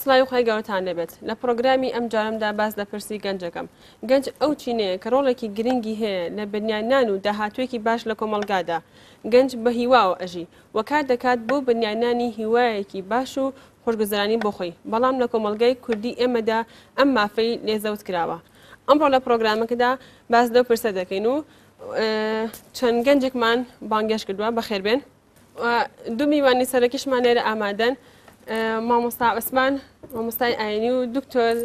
سڵاوی خوای گەورەتان لێبێت لە پڕۆگرامی ئەمجارەمدا باس لە پرسی گەنج دەکەم گەنج ئەو چینەیە کە ڕۆڵێکی گرنگی هەیە لە بنیادنان و داهاتوویەکی باش لە کۆمەڵگادا گەنج بە هیواوە ئەژی و کار دەکات بۆ بنیادنانی هیوایەکی باش و خۆشگوزەرانی بۆ خۆی بەڵام لە کۆمەڵگای کوردی ئێمەدا ئەم مافەی لێ زەوت کراوە ئەمڕۆ لە پڕۆگرامەکەدا باس لەو پرسە دەکەین و چەند گەنجێکمان بانگێشت کردووە بەخێربێن. دوو میوانی سەرەکیشمان لێرە ئامادەن مامۆستا عوسمان مامۆستای ئاینی و دکتۆر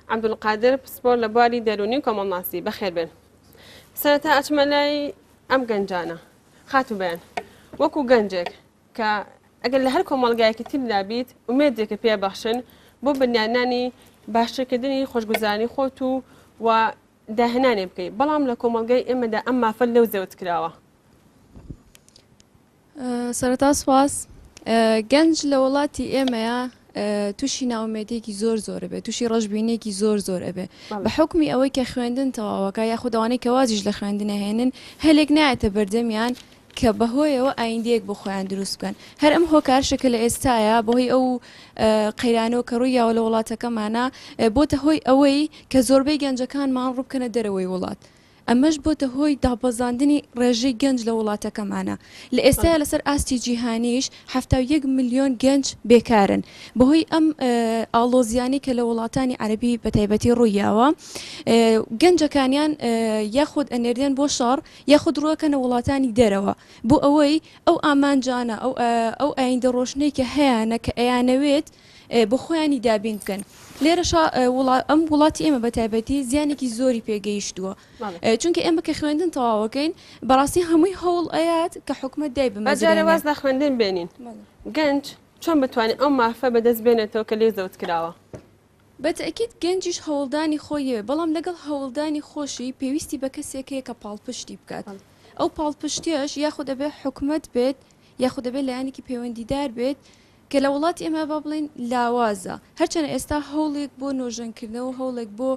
عەبدولقادر پسپۆر لە بواری دەروونی و کۆمەڵناسی بەخێربێن سەرەتا ئەچمە لای ئەم گەنجانە خاتوو بەیان وەکو گەنجێک کە ئەگەر لە هەر کۆمەڵگایەکی تردا بیت ئومێدێکە پێ بەخشن بۆ بنیادنانی باشترکردنی خۆشگوزارانی خۆت و و داهێنانێ بکەیت بەڵام لە کۆمەڵگای ئێمەدا ئەم مافە لەو زەوت کراوە. سەرەتا سوپاس. گەنج لە وڵاتی ئێمەیە تووشی ناومێدیەکی زۆر زۆر ئەبێ تووشی ڕەشبینێکی زۆر زۆر ئەبێ بە حکمی ئەوەی کە خوێندن تەواوەکە یاخود ئەوانەی کە وازیش لە خوێندنە هێنن هەلێک نایەتە بەردەمیان کە بەهۆیەوە ئایندەیەک بۆ خۆیان دروست بکەن هەر ئەم هۆکارشە کە لە ئێستایا بەهۆی ئەو قەیرانەوە کە ڕووی یاوە لە وڵاتەکەمانە بۆتە هۆی ئەوەی کە زۆربەی گەنجەکانمان ڕووبکەنە دەرەوەی وڵات ئەمەش بۆتە هۆی دابەزاندنی ڕێژەی گەنج لە وڵاتەکەمانا. لە ئێستایا لەسەر ئاستی جیهانیش 71 ملیۆن گەنج بێکارن. بەهۆی ئەم ئاڵۆزیانەی کە لە وڵاتانی عەرەبی بەتایبەتی ڕوویاوە گەنجەکانیان یاخود ئەنێردێن بۆ شەڕ یاخود ڕووەکەنە وڵاتانی دەرەوە بۆ ئەوەی ئەو ئامانجانە ئەو ئەو ئایندە ڕۆشنەی کە هەیانە کە ئەیانەوێت بۆ خۆیانی دابین بکەن. لێرەشا ئەم وڵاتی ئێمە بە تایبەتی زیانێکی زۆری پێگەیشتووە چونکە ئێمە کە خوێندن تەواوەکەین بەڕاستی هەمووی هەوڵ ئەیات کە حکومت دای بمەجارێ واز لە خوێندن بێنین گەنج چۆن بتوانێت ئەو مافە بەدەست بێنێتەوە کە لێ زەوت کراوە؟ بە تەئکید گەنجیش هەوڵدانی خۆی هەیە، بەڵام لەگەڵ هەوڵدانی خۆشی پێویستی بە کەسێک هەیە کە پاڵپشتی بکات، ئەو پاڵپشتیەش یاخود ئەبێ حکومەت بێت یاخود ئەبێ لایەنێکی پەیوەندیدار بێت کە لە وڵاتی ئێمە با بڵێین لاوازە، هەرچەنە ئێستا هەوڵێک بۆ نۆژەنکردنەوە هەوڵێک بۆ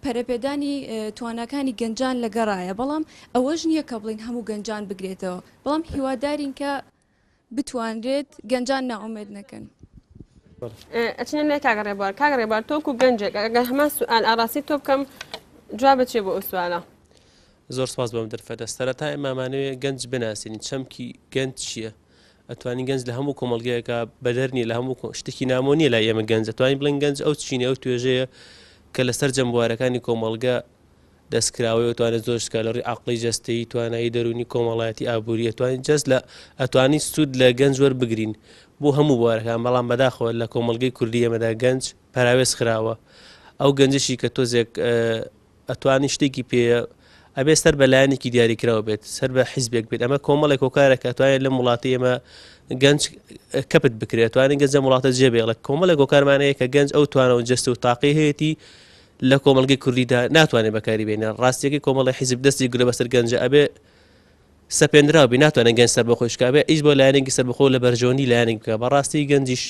پەرەپێدانی تواناکانی گەنجان لەگەڕایە، بەڵام ئەوەش نییە کە بڵێین هەموو گەنجان بگرێتەوە، بەڵام هیوادارین کە بتوانرێت گەنجان نائومێد نەکەن. ئەچینە لای کاک ڕێبوار. کاک ڕێبوار تۆ وەکو گەنجێک ئەگەر هەمان سوئال ئاڕاستەی تۆ بکەم جوابت چیە بۆ ئەو سوالە؟ زۆر سپاس بۆ ئەم دەرفەتە. سەرەتا ئێمە ئەمانەوێ گەنج بناسین، چەمکی گەنج چییە؟ ئەتوانین گەنج لە هەموو کۆمەڵگەیەکا بەدەر نییە، لە هەموو شتێکی نامۆ نییە لای ئێمە گەنج. ئەتوانین بڵێین گەنج ئەو چینە، ئەو توێژەیە کە لە سەرجەم بوارەکانی کۆمەڵگە دەستکراوەی ئەتوانێت زۆر شت لە ڕووی عەقڵی، جەستەیی، توانایی دەروونی، کۆمەڵایەتی، ئابووری ئەتوانین جەست لە ئەتوانین سوود لە گەنج وەربگرین بۆ هەموو بوارەکان بەڵام بەداخەوە لە کۆمەڵگەی کوردی ئێمەدا گەنج پەراوێز خراوە ئەو گەنجشی کە تۆزێک ئەتوانی شتێکی پێ ئەبێ سەر بە لایەنێکی دیاریکراو بێت سەر بە حیزبێک بێت ئەمە کۆمەڵێک هۆکارە کە ئەتوانێت لەم وڵاتی ئێمە گەنج کەپت بکرێت توانێت گەنج لەم وڵاتە جێ بێڵێت کۆمەڵێک هۆکارمان هەیە کە گەنج ئەو توانە و جەستە و تاقی هەیەتی لە کۆمەڵگەی کوردیدا ناتوانێت بەکاری بێنێ ڕاستیەکەی کۆمەڵی حیزب دەستی گرە بەسەر گەنجە ئەبێ سەپێنراو بی ناتوانێت گەنج سەربەخۆی شکا بێ ئیش بۆ لایەنێکی سەربەخۆ لە بەرژەوەندی لایەنێک بکە بەڕاستی گەنجیش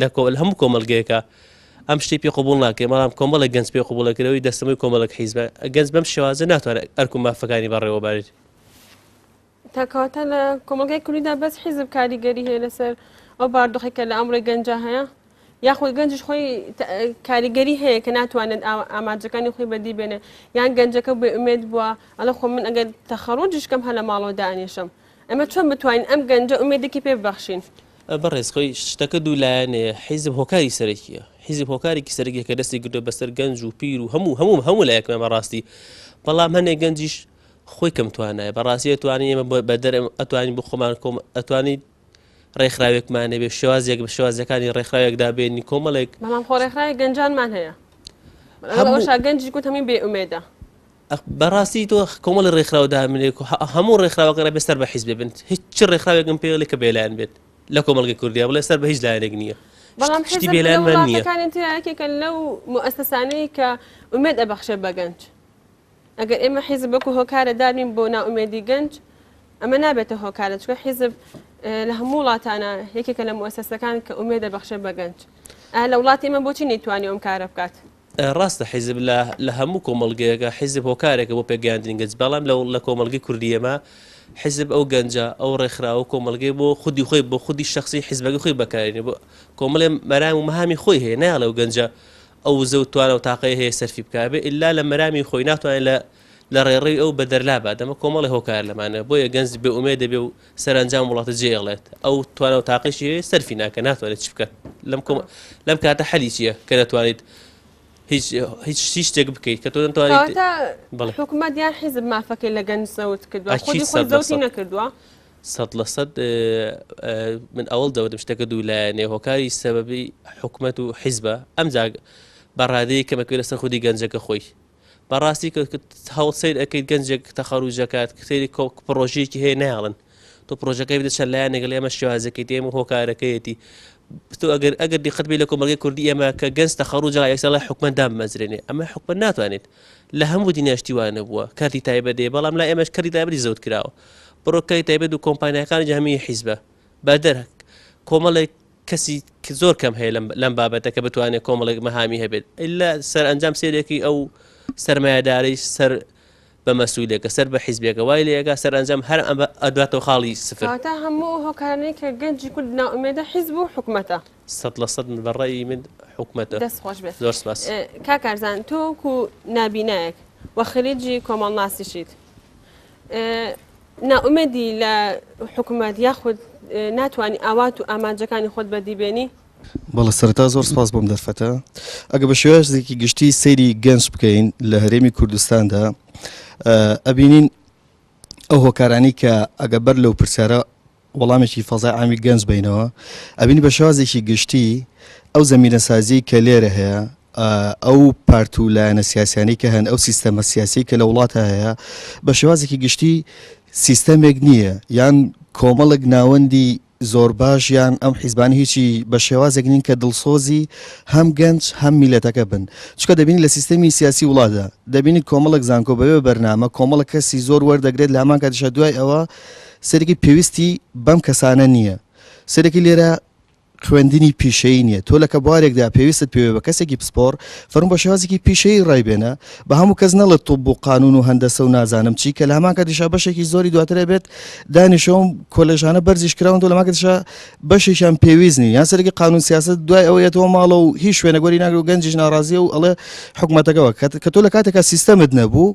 لە کۆ لە هەموو کۆمەڵگەیەکە ئەم شتی پێ قبوڵ ناکرێ بەڵام کۆمەڵێک گەنج پێ قبوڵەکرەوەی دەستەمەی کۆمەڵێک حیزبە گەنج بەم شێوازە ناتوانێت ئەرک و مافەکانی بەڕێوەبەرێت. تا کەواتە لە کۆمەڵگای کوردیدا بەس حیزب کاریگەری هەیە لەسەر ئەو باردۆخی کە لە ئەمڕۆی گەنجا هەیە یاخود گەنجش خۆی کاریگەری هەیە کە ناتوانێت ئامانجەکانی خۆی بەدی بێنێ یان گەنجەکە بێ ئومێد بووە ئەڵێ خۆ من ئەگەر تەخەڕوجیش کەم هەر لە ماڵەوە دانیشم ئەمە چۆن بتوانین ئەم گەنجە ئومێدێکی پێ ببەخشین؟ بەڕێز خۆی شتەکە دوو لایەنەیە حیزب هۆکاری سەرەکیە حیزب هۆکارێکی سەرەکیە کە دەستی گرتووە بەسەر گەنج و پیر و هەموو هەموو هەموو لایەکمان بەڕاستی بەڵام هەنێک گەنجیش خۆی کەم توانایە بەڕاستی ئەتوانین ئێمە بەدەر ئەتوانین بۆ خۆمان کۆم ئەتوانین ڕێکخراوێکمان هەبێ شێوازێک بە شێوازەکانی ڕێکخراوێک دابێنی کۆمەڵێک بەڵام خۆ ڕێکخراوی گەنجانمان هەیە هەموو گەنجی گوت هەمووی بێ ئومێدە بەڕاستی تۆ کۆمەڵی ڕێکخراو دامنێک و هەموو ڕێکخراوەکە بێ سەر بە حیزب بن هیچ چ ڕێکخراوێکم پێڵی کە بێلایەن بێت لە کۆمەڵگەی کوردیا بڵێ سەر بە هیچ لایەنێک نییە بەڵام شتی بێلایەنمان نییە یەکێکە لەو موئەسەسانەی کە ئومێد ئەبەخشێ بە گەنج ئەگەر ئێمە حیزب وەکو هۆکارە دابین بۆ نائومێدی گەنج ئەمە نابێتە هۆکارە چونکە حیزب لە هەموو وڵاتانە یەکێکە لە موئەسەسەکان کە ئومێد دەبەخشێت بە گەنج ئایا لە وڵاتی ئێمە بۆچی نەیتوانی ئەم کارە بکات؟ ڕاستە حیزب لە لە هەموو کۆمەڵگەیەکە حیزب هۆکارێکە بۆ پێگەیاندنی گەنج بەڵام لە لە کۆمەڵگەی کوردی ئێمە حیزب ئەو گەنجە ئەو ڕێکخراوە کۆمەڵگەی بۆ خودی خۆی بۆ خودی شخصی حیزبەکەی خۆی بەکارێنێ بۆ کۆمەڵێ مەرام و مەهامی خۆی هەیە نایەڵێ ئەو گەنجە ئەو وزە و توانا و تاقەی هەیە سەرفی بکا بێ ئیلا لە مەرامی خۆی ناتوانێت لە لە ڕێڕەوی ئەو بەدەرلا بات ئەمە کۆمەڵێ هۆکار لەمانە بۆیە گەنج بێ ئومێد دەبێ و سەرەنجام وڵاتە جێیەڵێت ئەو توانا و تاقیشی هەیە سەرفی ناکە ناتوانێت چ بکات لەم کۆم لەم کاتە حەلی چییە کە نەتوانیت هیچ هیچ هیچ شتێک بکەیت کە تۆ نەتوانیت کەواتە بەڵێ حکومەت یان حیزب مافەکەی لە گەنج زەوت کردووە ئەکید خودی خۆی سەد لە زەوتی سەد نەکردووە 100% من ئەوەڵ دەوتم شتەکە دوو لایەنێ هۆکاری سەبەبی حکومەت و حیزبە ئەمجا بە ڕادەیەک کەمەکەی لەسەر خودی گەنجەکە خۆی بەڕاستی کە هەوڵ سەیر ئەکەیت گەنجێک تەخەروج ئەکات سەیری پڕۆژەیەکی هەیە نایەڵن تۆ پڕۆژەکەی بدە چەند لایەنێک لە ئێمە شێوازەکەی ئێمە هۆکارەکەیەتی تۆ ئەگەر ئەگەر دیقەت بێ لە کۆمەڵگەی کوردی ئێمە کە گەنج تەخەروج یەکسەر لای حکومەت دابمەزرێنێ ئەمە حکومەت ناتوانێت لە هەموو دنیا شتی وا نەبووە کارتی تایبەت دێ بەڵام لای ئێمەش کەرتی تایبەتی زەوت کراوە بڕۆ کەرتی تایبەت و کۆمپانیاکانی هەمووی حیزبە بەدەر کۆمەڵێک کەسی زۆر کەم هەیە لەم بابەتە کە بتوانێت کۆمەڵێک مەهامی هەبێت ئیلا سەرئەنجام سێرێکی ئەو سەرمایەدارەی سەر بە مەسولێکە سەر بە حیزبێکە وای لێگا سەرئەنجام هەر ئەداتەوە خاڵی سفر. کەواتە هەموو ئەو هۆکارانەی کە گەنجی کورد نائومێدە حیزب و حکومەتە. 100% من بە ڕەئی من حکومەتە. دەست خۆش بێت. زۆر سپاس. کاک کارزان تۆ وەکو نابینایەک و خەریجی کۆمەڵناسیشیت نائومێدی لە حکومەت یاخود ناتوانی ئاوات و ئامانجەکانی خۆت بەدی بێنی؟ بەڵێ سەرەتا زۆر سپاس بۆم دەرفەتە. ئەگە بە شێوازێکی گشتی سەیری گەنج بکەین لە هەرێمی کوردستاندا ئەبینین ئەو هۆکارانی کە ئەگە بەر لەو پرسیارە وەڵامێکی فەزای عامی گەنج بینەوە ئەبینی بە شێوازێکی گشتی ئەو زەمینەسازی کە لێرە هەیە ئەو پارت و لایەنە سیاسیانەی کە هەن، ئەو سیستەمە سیاسیەی کە لە وڵاتا هەیە، بە شێوازێکی گشتی سیستەمێک نییە یان کۆمەڵێک ناوەندی زۆر باش یان ئەم حیزبانە هیچی بە شێوازێک نین کە دڵسۆزی هەم گەنج هەم میلەتەکە بن چونکە دەبینی لە سیستەمی سیاسی وڵاتدا دەبینی کۆمەڵێک زانکۆ بەبێ بەرنامە کۆمەڵێک کەسی زۆر وەردەگرێت لە هەمان کاتیشا دوای ئەوە سەرێکی پێویستی بەم کەسانە نییە سەرێکی لێرە خوێندنی پیشەیی نیە تۆ لە کە بوارێکدا پێویستت پێوێ بە کەسێکی پسپۆڕ فەرموو بە شێوازێکی پیشەیی ڕایبێنە بە هەموو کەس نەڵێ طب و قانون و هەندەسە و نازانم چی کە لە هەمان کاتیشا بەشێکی زۆری دواتر ئەبێت دانیشەوە کۆلێژانە بەرزیش کراون تۆ لە هەمان کاتیشا بەشێکیان پێویست نین یان سەرێکی قانون سیاسەت دوای ئەوە یەتەوە ماڵە و هیچ شوێنێک وەری ناگرێ و گەنجیش ناڕازیە و ئەڵێ حکومەتەکەوە کە تۆ لە کاتێکا سیستەمت نەبوو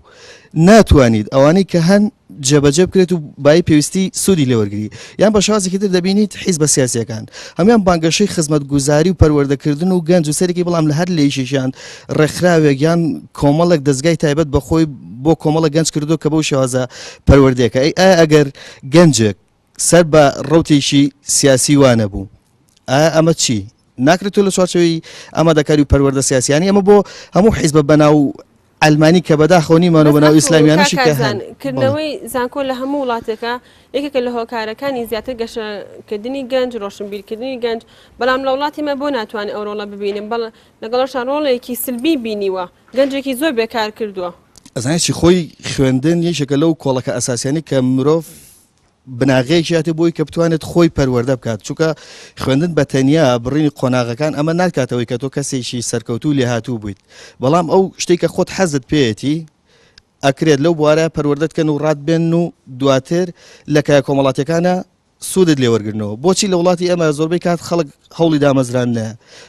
ناتوانیت ئەوانەی کە هەن جێبەجێ بکرێت و بایی پێویستی سوودی لێ وەرگری یان بە شێوازێکی تر دەبینیت حیزبە سیاسیەکان هەموان بانگەشەی خزمەتگوزاری و پەروەردەکردن و گەنج و سەرێکی بەڵام لە هەر لێیشێکیان ڕێکخراوێک یان کۆمەڵێک دەزگای تایبەت بە خۆی بۆ کۆمەڵە گەنج کردو کە بەو شێوازە پەروەردەکە ئەی ئایا ئەگەر گەنجێک سەر بە ڕەوتێکی سیاسی وا نەبوو ئایا ئەمە چی ناکرێت تۆ لە چوارچێوەی ئامادەکاری و پەروەردە سیاسیانی ئەمە بۆ هەموو حیزبە بەناو عەلمانی کە بەداخەوە نیمان و بەس بەناو عەفو ئیسلامیانەشی کاک کە هەن کارزان کردنەوەی زانکۆ لە هەموو وڵاتێکا یەکێکە لە هۆکارەکانی زیاتر گەشەکردنی گەنج ڕۆشنبیرکردنی گەنج بەڵام لە وڵاتی مە بۆ ناتوانێت ئەو ڕۆڵە ببینم بەڵ لەگەڵەشا ڕۆڵێکی سلبی بینیوە گەنجێکی زۆر بێکار کردووە. ئەزانی چی خۆی خوێندن یەکێکە لەو کۆڵەکە ئەساسیانەی کە مرۆڤ بناغەیەکی هاتێ بۆی کە بتوانێت خۆی پەروەردە بکات چونکە خوێندن بە تەنیا بڕینی قۆناغەکان ئەمە ناکاتەوەی کە تۆ کەسێکی سەرکەوتوو لێهاتوو بوویت بەڵام ئەو شتێک کە خۆت حەزت پێیەتی ئەکرێت لەو بوارە پەروەردەت کەن و ڕات بێن و دواتر لە کایە کۆمەڵاتیەکانە سوودت لێ وەرگرنەوە بۆچی لە وڵاتی ئێمە زۆربەی کات خەڵک هەوڵی دامەزراندنە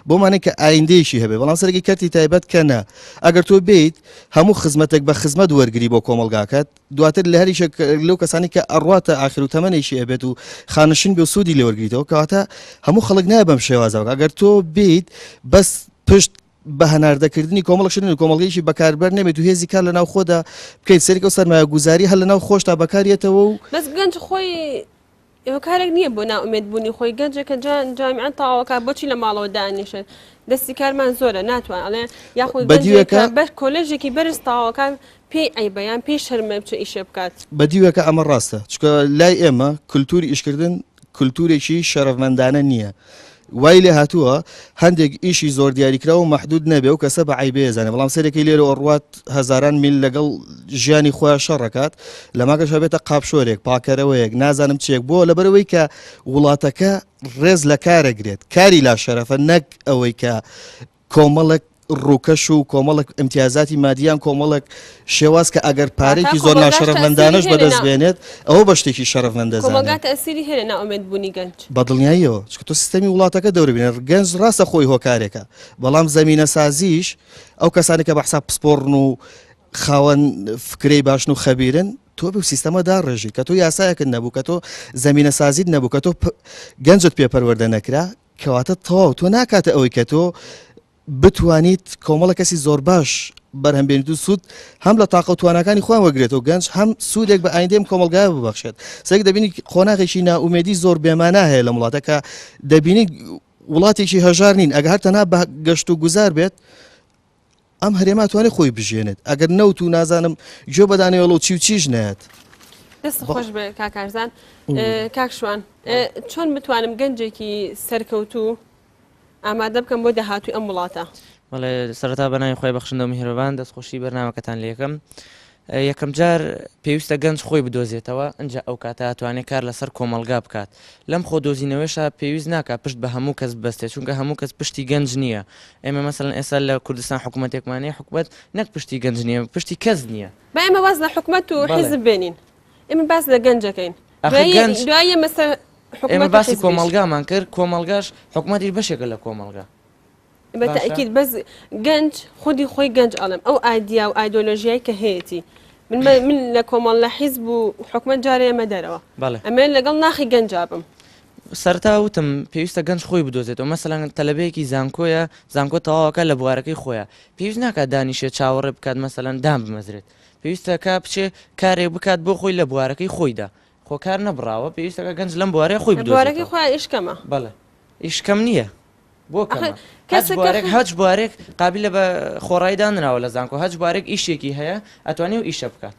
بۆمانەی کە ئایندەیەکی هەبێ بەڵام سەرەکی کەرتی تایبەت کە نا ئەگەر تۆ بیت هەموو خزمەتێک بە خزمەت وەرگری بۆ کۆمەڵگاکەت دواتر لە هەریشێک لەو کەسانی کە ئەڕواتە ئاخر و تەمەنێکی ئەبێت و خانشین بێ و سوودی لێ وەرگریتەوە کەواتە هەموو خەڵک نایە بەم شێوازەوە ئەگەر تۆ بیت بەس پشت بە هەناردەکردنی کۆمەڵک شتن و کۆمەڵگەیەکی بەکاربەر نەبێت و هێزی کار لە ناو خۆدا بکەیت سەرێک ئەو سەرمایە گوزاری هەر لە ناو خۆشتا بەکاریەتەوە و بەس گەنج خۆی هۆکارێک نییە بۆ نائومێد بوونی خۆی گەنجێکە جامیعە تەواوەکە بۆچی لە ماڵەوە دانیشێت دەستی کارمان زۆرە ناتوان ئەڵێ یاخود بەدیوێکە بەر کۆلێژێکی بەرز تەواوەکان پێی عەیبە یان پێی شەرمە بچێ ئیشێ بکات. بەدیوێکە ئەمە ڕاستە چونکە لای ئێمە کولتوری ئیشکردن کولتورێکی شەرەفمەندانە نییە وای لێ هاتووە هەندێک ئیشی زۆر دیاریکراو و مەحدود نەبێ و کەسە بە عیبێ زانێ بەڵام سەرێکی لێرە ئەڕوات هەزاران میل لەگەڵ ژیانی خۆیان شەڕەکات لە ماگەش هەبێتە قاپشۆرێک پاکەرەوەیەک نازانم چێک بۆ لەبەرەوەی کە وڵاتەکە ڕێز لە کارەگرێت کاری لا شەرەفە نەک ئەوەی کە کۆمەڵێک. ڕووکەش و کۆمەڵک ئیمتیازاتی مادیان کۆمەڵک شێواز کە ئەگەر پارێکی زۆر ناشەرەفمەندانەش بەدەست بێنێت ئەوە بە شتێکی شەرەفمەند دەزانێت. کۆمەڵگا تەئسیری هەیە لە نائومێد بوونی گەنج؟ بە دڵنیاییەوە، چونکە تۆ سیستەمی وڵاتەکە دەورە بینێت، گەنج ڕاستە خۆی هۆکارێکە، بەڵام زەمینەسازیش ئەو کەسانەی کە بە حساب پسپۆڕن و خاوەن فکرەی باشن و خەبیرن، تۆ بەو سیستەمە داڕێژی کە تۆ یاسایەکت نەبوو، کە تۆ زەمینەسازیت نەبوو، کە تۆ گەنجت پێ پەروەردە نەکرا، کەواتە تەواو تۆ ناکاتە ئەوەی کە تۆ بتوانیت کۆمەڵە کەسی زۆر باش بەرهەم بێنیت و سوود هەم لە تاقە و تواناکانی خۆیان وەرگرێتەوە گەنج هەم سوودێک بە ئایندەی ئەم کۆمەڵگایە ببەخشێت سێک دەبینی قۆناغێکی نائومێدی زۆر بێمانا هەیە لەم وڵاتە کە دەبینی وڵاتێکی هەژار نین ئەگەر هەر تەنها بە گەشت و گوزار بێت ئەم هەرێمە توانێت خۆی بژێنێت ئەگەر نەوت و نازانم گوێ بەدانەوەڵ و چی و چیش نایەت. دەست خۆش بێ کاک کارزان کاک شوان چۆن بتوانم گەنجێکی سەرکەوتوو ئامادە بکەم بۆ داهاتووی ئەم وڵاتە. بەڵێ سەرەتا بە ناوی خوای بەخشندە و میهرەبان دەستخۆشی بەرنامەکەتان لێکەم. یەکەم جار پێویستە گەنج خۆی بدۆزێتەوە ئنجا ئەو کاتە ئەتوانێ کار لەسەر کۆمەڵگا بکات. لەم خۆ دۆزینەوەیشا پێویست ناکا پشت بە هەموو کەس ببەستێ چونکە هەموو کەس پشتی گەنج نییە. ئێمە مەسەلەن ئێستا لە کوردستان حکومەتێکمان هەیە حکومەت نەک پشتی گەنج نییە پشتی کەس نییە. با ئێمە واز لە حکومەت و حیزب بێنین ئێمە باس لە گەنج ئەکەین. ئەخر گەنج دوایی ئێمە سەر ئێمە حکومەت و باسی حیزبیش. کۆمەڵگامان کرد کۆمەڵگاش حکومەتیش بەشێکە لە کۆمەڵگا. بە باشە. تەئکید بەس گەنج خودی خۆی گەنج ئەڵێم ئەو ئایدیا و ئایدۆلۆژیای کە هەیەتی من بە من لە کۆمەڵ لە حیزب و حکومەت جارێ ئێمە دەرەوە بەڵێ. ئەمەوێت لەگەڵ ناخی گەنجا بم. سەرەتا وتم پێویستە گەنج خۆی بدۆزێتەوە مەسەلەن تەلەبەیەکی زانکۆیە زانکۆ تەواوەکە لە بوارەکەی خۆیە پێویست ناکات دانیشێ چاوەڕێ بکات مەسەلەن دان بمەزرێت پێویستە کا بچێ کارێک بکات بۆ خۆی لە بوارەکەی خۆیدا خۆ کار نەبڕاوە پێویستە کە گەنج لەم بوارەیە خۆی لە بوارەکەی بدۆزێتەوە. خۆیان ئیش کەمە. بەڵێ ئیش کەم نییە. بۆ ئەخە کەمە؟ هەچ کەسە کە بوارێک هەچ بوارێک قابیلە بە خۆڕایی دانراوە لە زانکۆ هەچ بوارێک ئیشێکی هەیە ئەتوانێ ئەو ئیشە بکات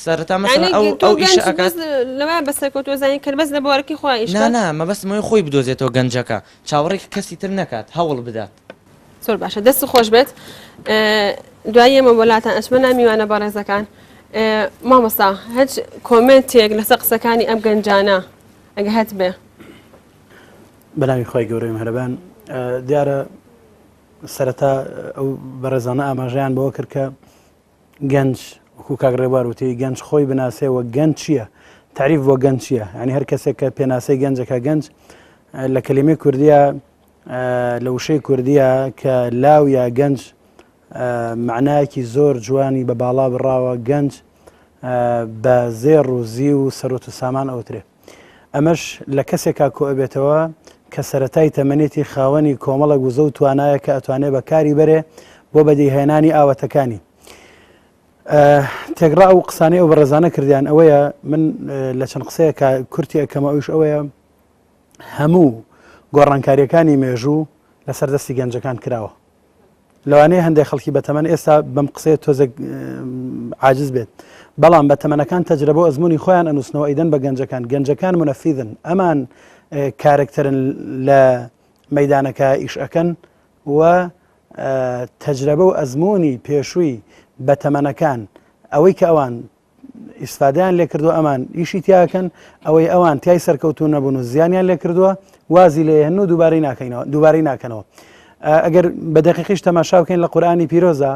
سەرەتا مەسەلەن یانی ئەو تۆ ئەو ئیشە گەنج ئەکات بەس لەوەیە بە سەرکەوتوو ئەزانی کە بەس لە بوارەکەی خۆیان ئیش نا کات؟ نا مەبەستم ئەوەیە خۆی بدۆزێتەوە گەنجەکە چاوەڕێی کەسی تر نەکات هەوڵ بدات. زۆر باشە دەست خۆش بێت دوایی ئێمە وەلاتان ئەچمە ناو میوانە بەڕێزەکان مامۆستا هەچ کۆمێنتێک لەسەر قسەکانی ئەم گەنجانە ئەگە هەت بێ. بەناوی خوای گەورەی میهرەبان دیارە سەرەتا ئەو بەڕێزانە ئاماژەیان بەوە کرد کە گەنج وەکو کاک ڕێبوار وتی گەنج خۆی بناسێ و گەنج چییە تعریف بۆ گەنج چییە یعنی هەر کەسێک کە پێناسەی گەنجەکە گەنج لە کەلیمەی کوردیە لە وشەی کوردیە کە لاو یا گەنج معنایەکی زۆر جوانی بە باڵا بڕاوە گەنج بە زێڕ و زیو و سەرۆت و سامان ئەوترێ ئەمەش لە کەسێکا کۆئەبێتەوە کە سەرەتای تەمەنێتی خاوەنی کۆمەڵێک وزە و توانایە کە ئەتوانێ بەکاری بەرێ بۆ بەدیهێنانی ئاواتەکانی. تێکڕا ئەو قسانەی ئەو بەڕێزانە کردیان ئەوەیە من لە چەند قسەیەکە کورتی ئەکەمە ئەوش ئەوەیە هەموو گۆڕانکاریەکانی مێژوو لەسەر دەستی گەنجەکان کراوە. لەوانەیە هەندێک خەڵکی بەتەمەن ئێستا بەم قسەیە تۆزێک عاجز بێت بەڵام بەتەمەنەکان تەجرەبە و ئەزمموی خۆیان ئەنووسنەوە ئەیدەن بە گەنجەکان گەنجەکان منەفیدن ئەمان کارەکتەرن لە مەدانەکە ئیش ئەەکەن و تەجرەبە و ئەزمموی پێشووی بەتەمەنەکان ئەوەی کە ئەوان ئیسفادەیان لێکردووە ئەمان ئیشی تیاکەن ئەوەی ئەوان تای سەرکەوتوو نەبوون و زیانیان لێکردووە وازی لێهێن و دووبارەی ناکەینەوە دووبارەی ناکەنەوە ئەگەر بە دەقیقیش تەماشا بکەین لە قورئانی پیرۆزە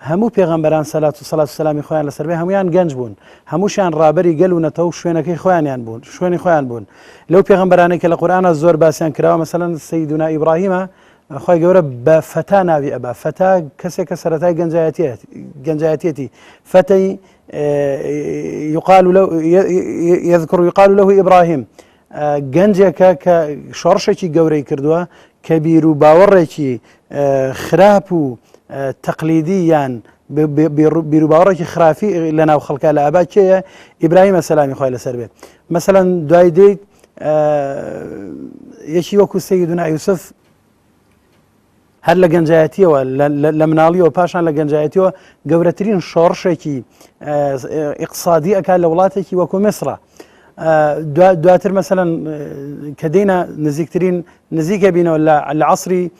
هەموو پێغەمبەران سەلات و سەلات و سەلامی خۆیان لەسەر بێ هەمویان گەنج بوون هەمووشیان ڕابەری گەل و نەتەوە و شوێنەکەی خۆیانیان بوون شوێنی خۆیان بوون لەو پێغەمبەرانەی کە لە قورئانە زۆر باسیان کراوە مەسەلەن سەیدونا ئیبراهیمە خوای گەورە بە فەتا ناوی ئەبا فەتا کەسێکە سەرەتای گەنجایەتیەتی فەتەی يقال له يذكر يقال له إبراهيم گەنجێکە کە شۆڕشێکی گەورەی کردووە کە بیر و باوەڕێکی خراپ و تەقلیدی یان بیر و باوەڕێکی خرافی لە ناو خەڵکە لە ئابا کێیە ئیبراهیمە سەلامی خوای لەسەر بێت مەسەلەن دوای دێیت یەکی وەکو سەیدونا یوسف هەر لە گەنجایەتیەوە لە مناڵیەوە پاشان لە گەنجایەتیەوە گەورەترین شۆڕشێکی ئیقتصادی ئەک لە وڵاتێکی وەکو میسرا دواتر مەسەلەن کە دێنە نزیکترین نزیکە بینەوە لە عصری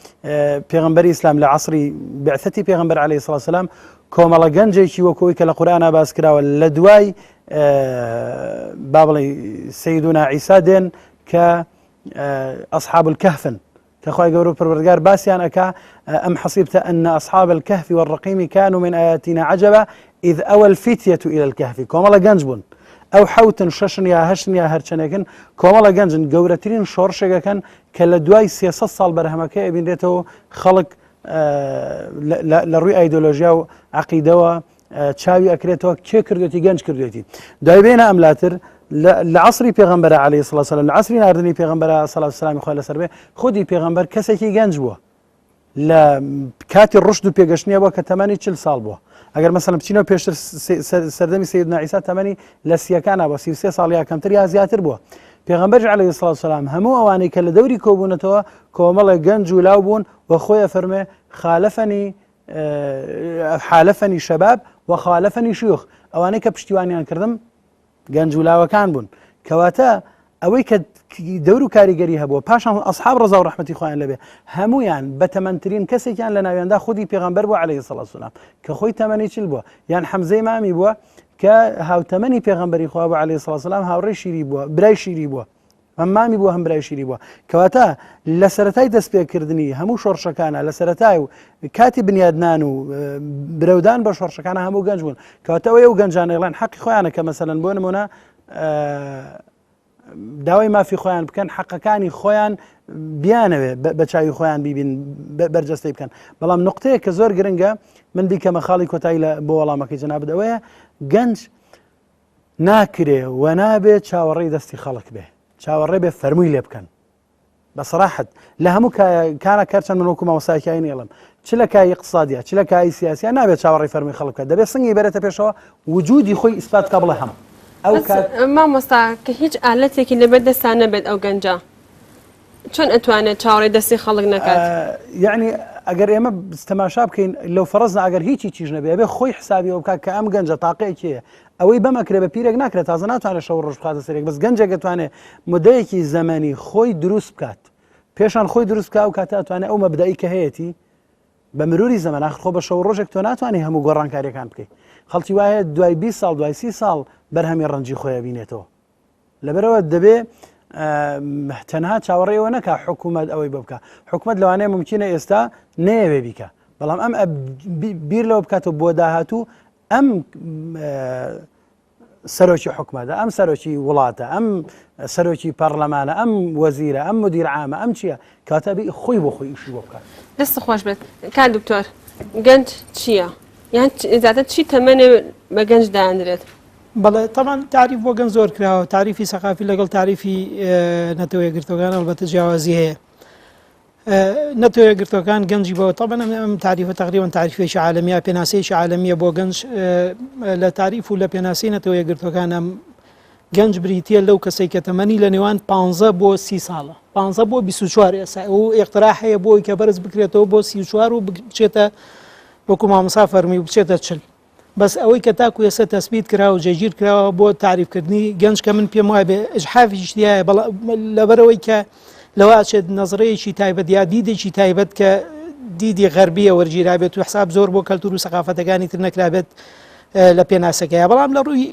پێغمبەری ئیسلام لە عصری بعثەتی پێغمبەر عليه سلام کۆمەڵە گەنجێکی وەکۆی کە لە قورآە باس کراوە لە دوای با بڵێ سەیدونا عیسا دێن کە ئەسحاب الکهفن. کە خوای گەورە و پەروەردگار باسیان ئەکا ئەم حەسیبتە أن أصحاب الكهف والرقيم كانوا من آياتنا عجبا إذ أوى الفتية إلى الكهف کۆمەڵە گەنج بوون ئەو حەوتن شەشن یا هەشتن یا هەرچەنێکن کۆمەڵە گەنجن گەورەترین شۆڕشێکەکەن کە لە دوای 300 ساڵ بەرهەمەکەی ئەبینرێتەوە خەڵک لە ڕووی ئایدۆلۆژیا و عقیدەوە چاوی ئەکرێتەوە کێ کردێتی گەنج کردێتی دوای بێنە ئەملاتر لە عصری پێغەمبەرە عەلەیهی سڵات سلام لە عصری ناردنی پێغەمبەرە سەلات سلامی خوای لەسەر بێ خودی پێغەمبەر کەسێکی گەنج بووە لە کاتی ڕشد و پێگەشتنیە بووە کە تەمەنی چل ساڵ بووە ئەگەر مەسەلەن بچینەوە پێشتر سەردەمی سەیدنا عیسا تەمەنی لە سیەکانە بە 33 ساڵ یا کەمتر یا زیاتر بووە پێغەمبەر عەلەیهی سڵات سلام هەموو ئەوانەی کە لە دەوری کۆبوونەتەوە کۆمەڵێک گەنج و لاو بوون و خۆی ئەفەرمێ خالفنی حالفنی شباب وخالفنی شیوخ ئەوانەی کە پشتیوانیان کردم گەنج و لاوەکان بوون کەواتە ئەوەی کە دەور و کاریگەری هەبووە پاشان ئەسحاب ڕەزا و ڕەحمەتی خۆیان لەبێ هەمویان بە تەمەنترین کەسێکیان لە ناویاندا خودی پێغەمبەر بوو عەلەیهی سڵات سلام کە خۆی تەمەنی چل بووە یان حەمزەی مامی بووە کە هاوتەمەنی پێغەمبەری خوا بوو عەلەیهی سڵات سلام هاوڕێی شیری بووە برای شیری بووە هەم مامی بووە هەم برای شیری بووە کەواتە لە سەرەتای دەستپێکردنی هەموو شۆڕشەکانە لە سەرەتای و کاتی بنیادنان و برەودان بە شۆڕشەکانە هەموو گەنج بوون کەواتە ئەوەی ئەو گەنجانەیڵێن حەقی خۆیانە کە مەسەلەن بۆ نمونە داوای مافی خۆیان بکەن حەقەکانی خۆیان بیانەوێ بە چاوی خۆیان بیبین بەرجەستەی بکەن بەڵام نقطەیە کە زۆر گرنگە من بیکەمە خاڵی کۆتایی لە بۆ وەڵامەکەی جەنابت ئەوەیە گەنج ناکرێ و نابێ چاوەڕێی دەستی خەڵک بێ چاوەڕێ بێ فەرمووی لێ بکەن بە سەراحەت لە هەموو کانە کەرچەند من وەکو مامۆستایەکی ئاینی ئەڵێم چ لە کای اقتصادیە چ لە کای سیاسیە نابێت چاوەڕێی فەرمووی خەڵک بکات دەبێت سنگی بەرێتە پێشەوە وجودی خۆی ئیسپات بکا بڵێ هەم ئەو کات مامۆستا کە هیچ ئالەتێکی لەبەر دەستا نەبێت ئەو گەنجە چۆن ئەتوانێت چاوەڕێی دەستی خەڵک نەکات؟ یعنی ئەگەر ئێمە تەماشا بکەین لەو فەرەز ئەگەر هیچی چیش نەبێ ئەبێ خۆی حسابی ئەوە بکات کە ئەم گەنجە تاقەیەکی هەیە ئەوەی بەم ئەکرێ بە پیرێک ناکرێت تازە ناتوانێت شەو ڕۆژ بخاتە سەرێک بەس گەنجێک دەتوانێت مدەیەکی زەمەنی خۆی دروست بکات پێشان خۆی دروست بکە ئەو کاتە ئەتوانێت ئەو مەبدەئی کە هەیەتی بە مروری زەمەن ئاخر خۆ بە شەو ڕۆژێک تۆ ناتوانانی هەموو گۆڕانکاریەکان بکەیت خەڵکی وایە دوای 20 ساڵ دوای 30 ساڵ بەرهەمی ڕەنجی خۆی بینێتەوە لەبەرئەوە دەبێ تەنها چاوەڕێی ئەوە نەکا حکوومەت ئەوەی بۆ بکە حکوومەت لەوانەیە ممکنە ئێستا نەیەوێ بیکە بەڵام ئەم بیر لەوە بکاتەوە بۆ داهاتوو ئەم سەرۆکی حکومەتە ئەم سەرۆکی وڵاتە ئەم سەرۆکی پەرلەمانە ئەم وەزیرە ئەم مدیر عامە ئەم چییە کاتە بی خۆی بۆ خۆی ئیشی بۆ بکات دەست خۆش بێت کاک دکتۆر گەنج چییە؟ یان زیاتر چی تەمەنێ بە گەنج دانرێت؟ بەڵێ تەبعەن تاریف بۆ گەنج زۆر کراوە تاریفی سەقافی لەگەڵ تاریفی نەتەوە یەکگرتوەکان ئەڵبەتە جیاوازی هەیە نەتەوە یەکگرتوەکان گەنجی بۆ تەبعەن ئەم تاریفە تقریبا تاریفێکی عالەمیە پێناسەیەکی عالەمیە بۆ گەنج لە تاریف و لە پێناسی نەتەوە یەکگرتوەکان ئەم گەنج بریتە لەو کەسێک کە تەمەنی لە نێوان 15 بۆ سی ساڵە 15 بۆ 24 ئێسا و اقتراح هەیە بۆی کە بەرز بکرێتەوە بۆ 34 و بچێتە وەکو مامۆسا فەرمی و بچێتە چل بەس ئەوەی کە تاکو ئێستا تەسبیت کراوە و جێگیر کراوە بۆ تاریفکردنی گەنج کە من پێم وایە بێ ئیجحافیش تیایە بەڵام لەبەرئەوەی کە لەوە ئەچێت نەزرەیەکی تایبەت یا دیدێکی تایبەت کە دیدی غەربیە وەرگیرابێت و حساب زۆر بۆ کەلتور و سەقافەتەکانی تر نەکرابێت لە پێناسەکەی بەڵام لە ڕووی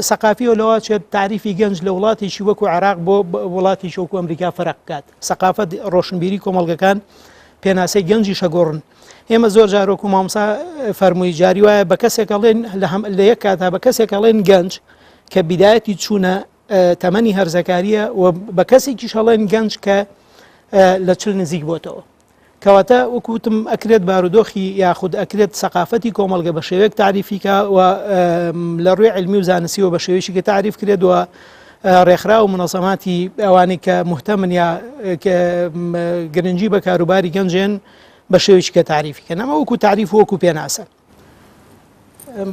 سەقافیەوە لەوە چێت تاریفی گەنج لە وڵاتێکی وەکو عێراق بۆ وڵاتێکی وەکو ئەمریکا فەرق بکات سەقافەت ڕۆشنبیری کۆمەڵگەکان پێناسەی گەنجی شەگۆڕن ئێمە زۆر جار وەکو مامۆستا فەرمووی جاری وایە بە کەسێک ئەڵێن لە هەم لە یەک کاتا بە کەسێک ئەڵێن گەنج کە بیدایەتی چوونە تەمەنی هەرزەکاریە و بە کەسێکیش ئەڵێن گەنج کە لە چل نزیک بۆتەوە کەواتە وەکوتم ئەکرێت بارودۆخی یاخود ئەکرێت سەقافەتی کۆمەڵگە بە شێوەیەک تاریفیکە و لە ڕووی علمی و زانستیەوە بە شێوەیەکی کە تاریف کرێت و ڕێکخراو و منەزەماتی ئەوانەی کە مهتەمن یا گرنگی بە کاروباری گەنجێن بە شێوەیەکی کە تاریفی کەن ئەمە وەکو تاریف وەکو پێناسە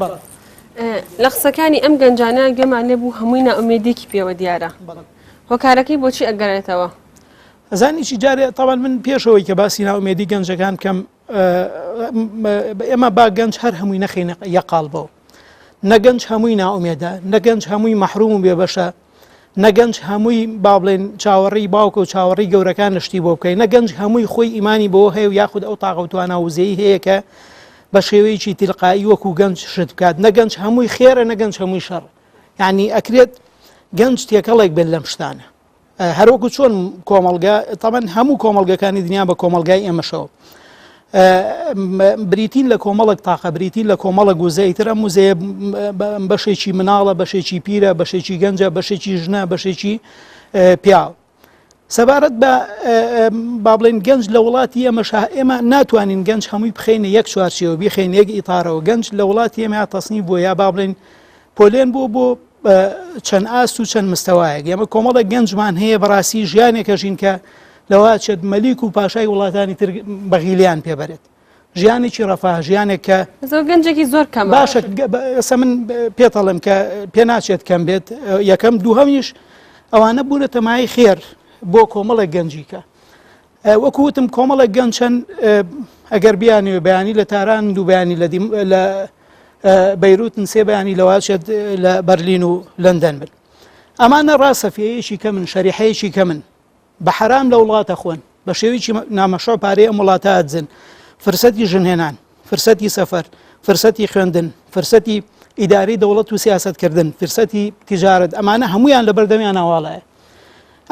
بەڵێ. لە قسەکانی ئەم گەنجانە گوێمان لێ بوو هەمووی نائومێدیەکی پێوە دیارە هۆکارەکەی بۆچی ئەگەرێتەوە؟ ئەزانی چی جارێ تاوان من پێشەوەی کە باسی نائومێدی گەنجەکان بکەم ئێمە با گەنج هەر هەمووی نەخینە یەقاڵبەوە نە گەنج هەمووی نائومێدە نە گەنج هەمووی مەحروم و بێبەشە نە گەنج هەمووی با بڵێن چاوەڕێی باوکە و چاوەڕێی گەورەکان لە شتی بۆ بکەین نە گەنج هەمووی خۆی ئیمانی بۆ هەیە و یاخود ئەو تاقە و توانا وزەی هەیە کە بە شێوەیەکی تیلقایی وەکو گەنج شت بکات نە گەنج هەمووی خێرە نە گەنج هەمووی شەڕ یعنی ئەکرێت گەنج تێکەڵێک بێت لەم شتانە. هەروەکو چۆن کۆمەڵگا تەبەن هەموو کۆمەڵگەکانی دنیا بە کۆمەڵگای ئێمەشەوە بریتین لە کۆمەڵک تاقە بریتین لە کۆمەڵە وزەی تر ئەم وزەیە بەشێکی مناڵە بەشێکی پیرە بەشێکی گەنجە بەشێکی ژنە بەشێکی پیاو سەبارەت بە با بڵێن گەنج لە وڵاتی ئێمەشا ئێمە ناتوانین گەنج هەمووی بخینە یەک چوارچێوە بیخین یەک ئیتارەوە گەنج لە وڵاتی ئێمە تەسنی بووە یا با بڵێن پۆلێن بووە بۆ چەند ئاست و چەند مستەوایەک ئێمە کۆمەڵێک گەنجمان هەیە بەڕاستی ژیانێکە ژین کە لەوە چێت مەلیک و پاشای وڵاتانی تر بەغیلیان پێبەرێت ژیانێکی ڕەفاه ژیانێک کە زۆر گەنجێکی زۆر کەم باشە ئێستا من پێتەڵێم کە پێ ناچێت کەم بێت یەکەم دووهەمیش ئەوانە بوونەتە مایەی خێر بۆ کۆمەڵێک گەنجیکە وەکو وتم کۆمەڵێک گەنج هەن ئەگەر بیانەوێ بەیانی لە تاران دوو بەیانی لە لە بەیروتن سێ بەیانی لەواچێت لە بەرلین و لەندەن بن ئەمانە ڕاستە فێیەکی کەمن شەریحەیەکی کەمن بە حەرام لە وڵاتە خۆن بە شێوەیەکی نامەشڕوع پارەی ئەم وڵاتە ئەدزن فرسەتی ژنهێنان فرسەتی سەفەر فرسەتی خوێندن فرسەتی ئیداری دەوڵەت و سیاستکردن فرسەتی تیجارەت ئەمانە هەمویان لە بەردەمیان ئاواڵایە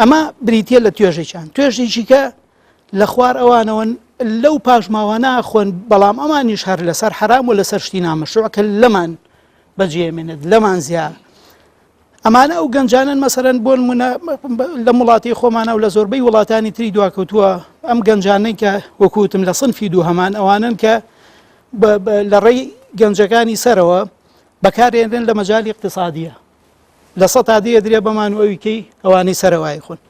ئەمە بریتە لە توێژێکیان توێژێکی کە لە خوار ئەوانەوەن لەو پاشماوانە خۆن بەڵام ئەمانیش هەر لەسەر حرام و لەسەر شتی نامەشروع کە لەمان بەجێمێنێت لەمان زیاد ئەمانە ئەو گەنجانەن مەسەرەن بۆ نمونە لەم وڵاتی خۆمانە و لە زۆربەی وڵاتانی تری دواکەوتووە ئەم گەنجانەی کە وەکوتم لە سنفی دوو هەمان ئەوانن کە لە ڕێی گەنجەکانی سەرەوە بەکارێنرێن لە مەجای اقتصادیە لە سە تا دێ درێ بەمان و ئەویکەی ئەوانەی سەرەوای خۆن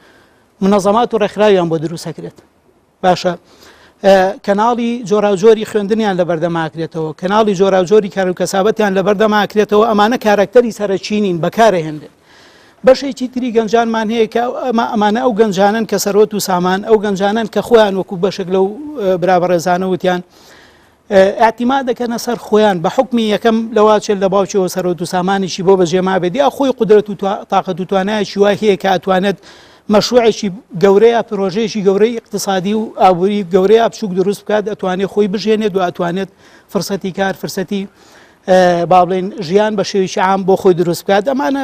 منەزەمات و ڕێکخراویان بۆ دروستەکرێت باشە کەناڵی جۆراوجۆری خوێندنیان لە بەردەماکرێتەوە کەناڵی جۆراوجۆری کار و کەسابەتیان لە بەردەماکرێتەوە ئەمانە کارەکتەری سەرەکی نین بەکارهێنرێن بەشێکی تری گەنجانمان هەیە کە ئەمە ئەمانە ئەو گەنجانن کە سەرۆت و سامان ئەو گەنجانن کە خۆیان وەکو بەشێک لەو برابەڕێزانە وتیان ئیعتیماد دەکەنە سەر خۆیان بە حوکمی یەکەم لەواچێت لە باوکیەوە سەرۆت و سامانێکی بۆ بەجێ مابێت یا خۆی قودرەت و تاقەت و توانایەکی وای هەیە کە ئەتوانێت مەشروعێکی گەورە یا پرۆژەیەکی گەورەی ئیقتسادی و ئابووری گەورە یا بچووک دروست بکات ئەتوانێت خۆی بژێنێت و ئەتوانێت فرسەتی کار فرسەتی با بڵێن ژیان بە شێوەیەکی عام بۆ خۆی دروست بکات ئەمانە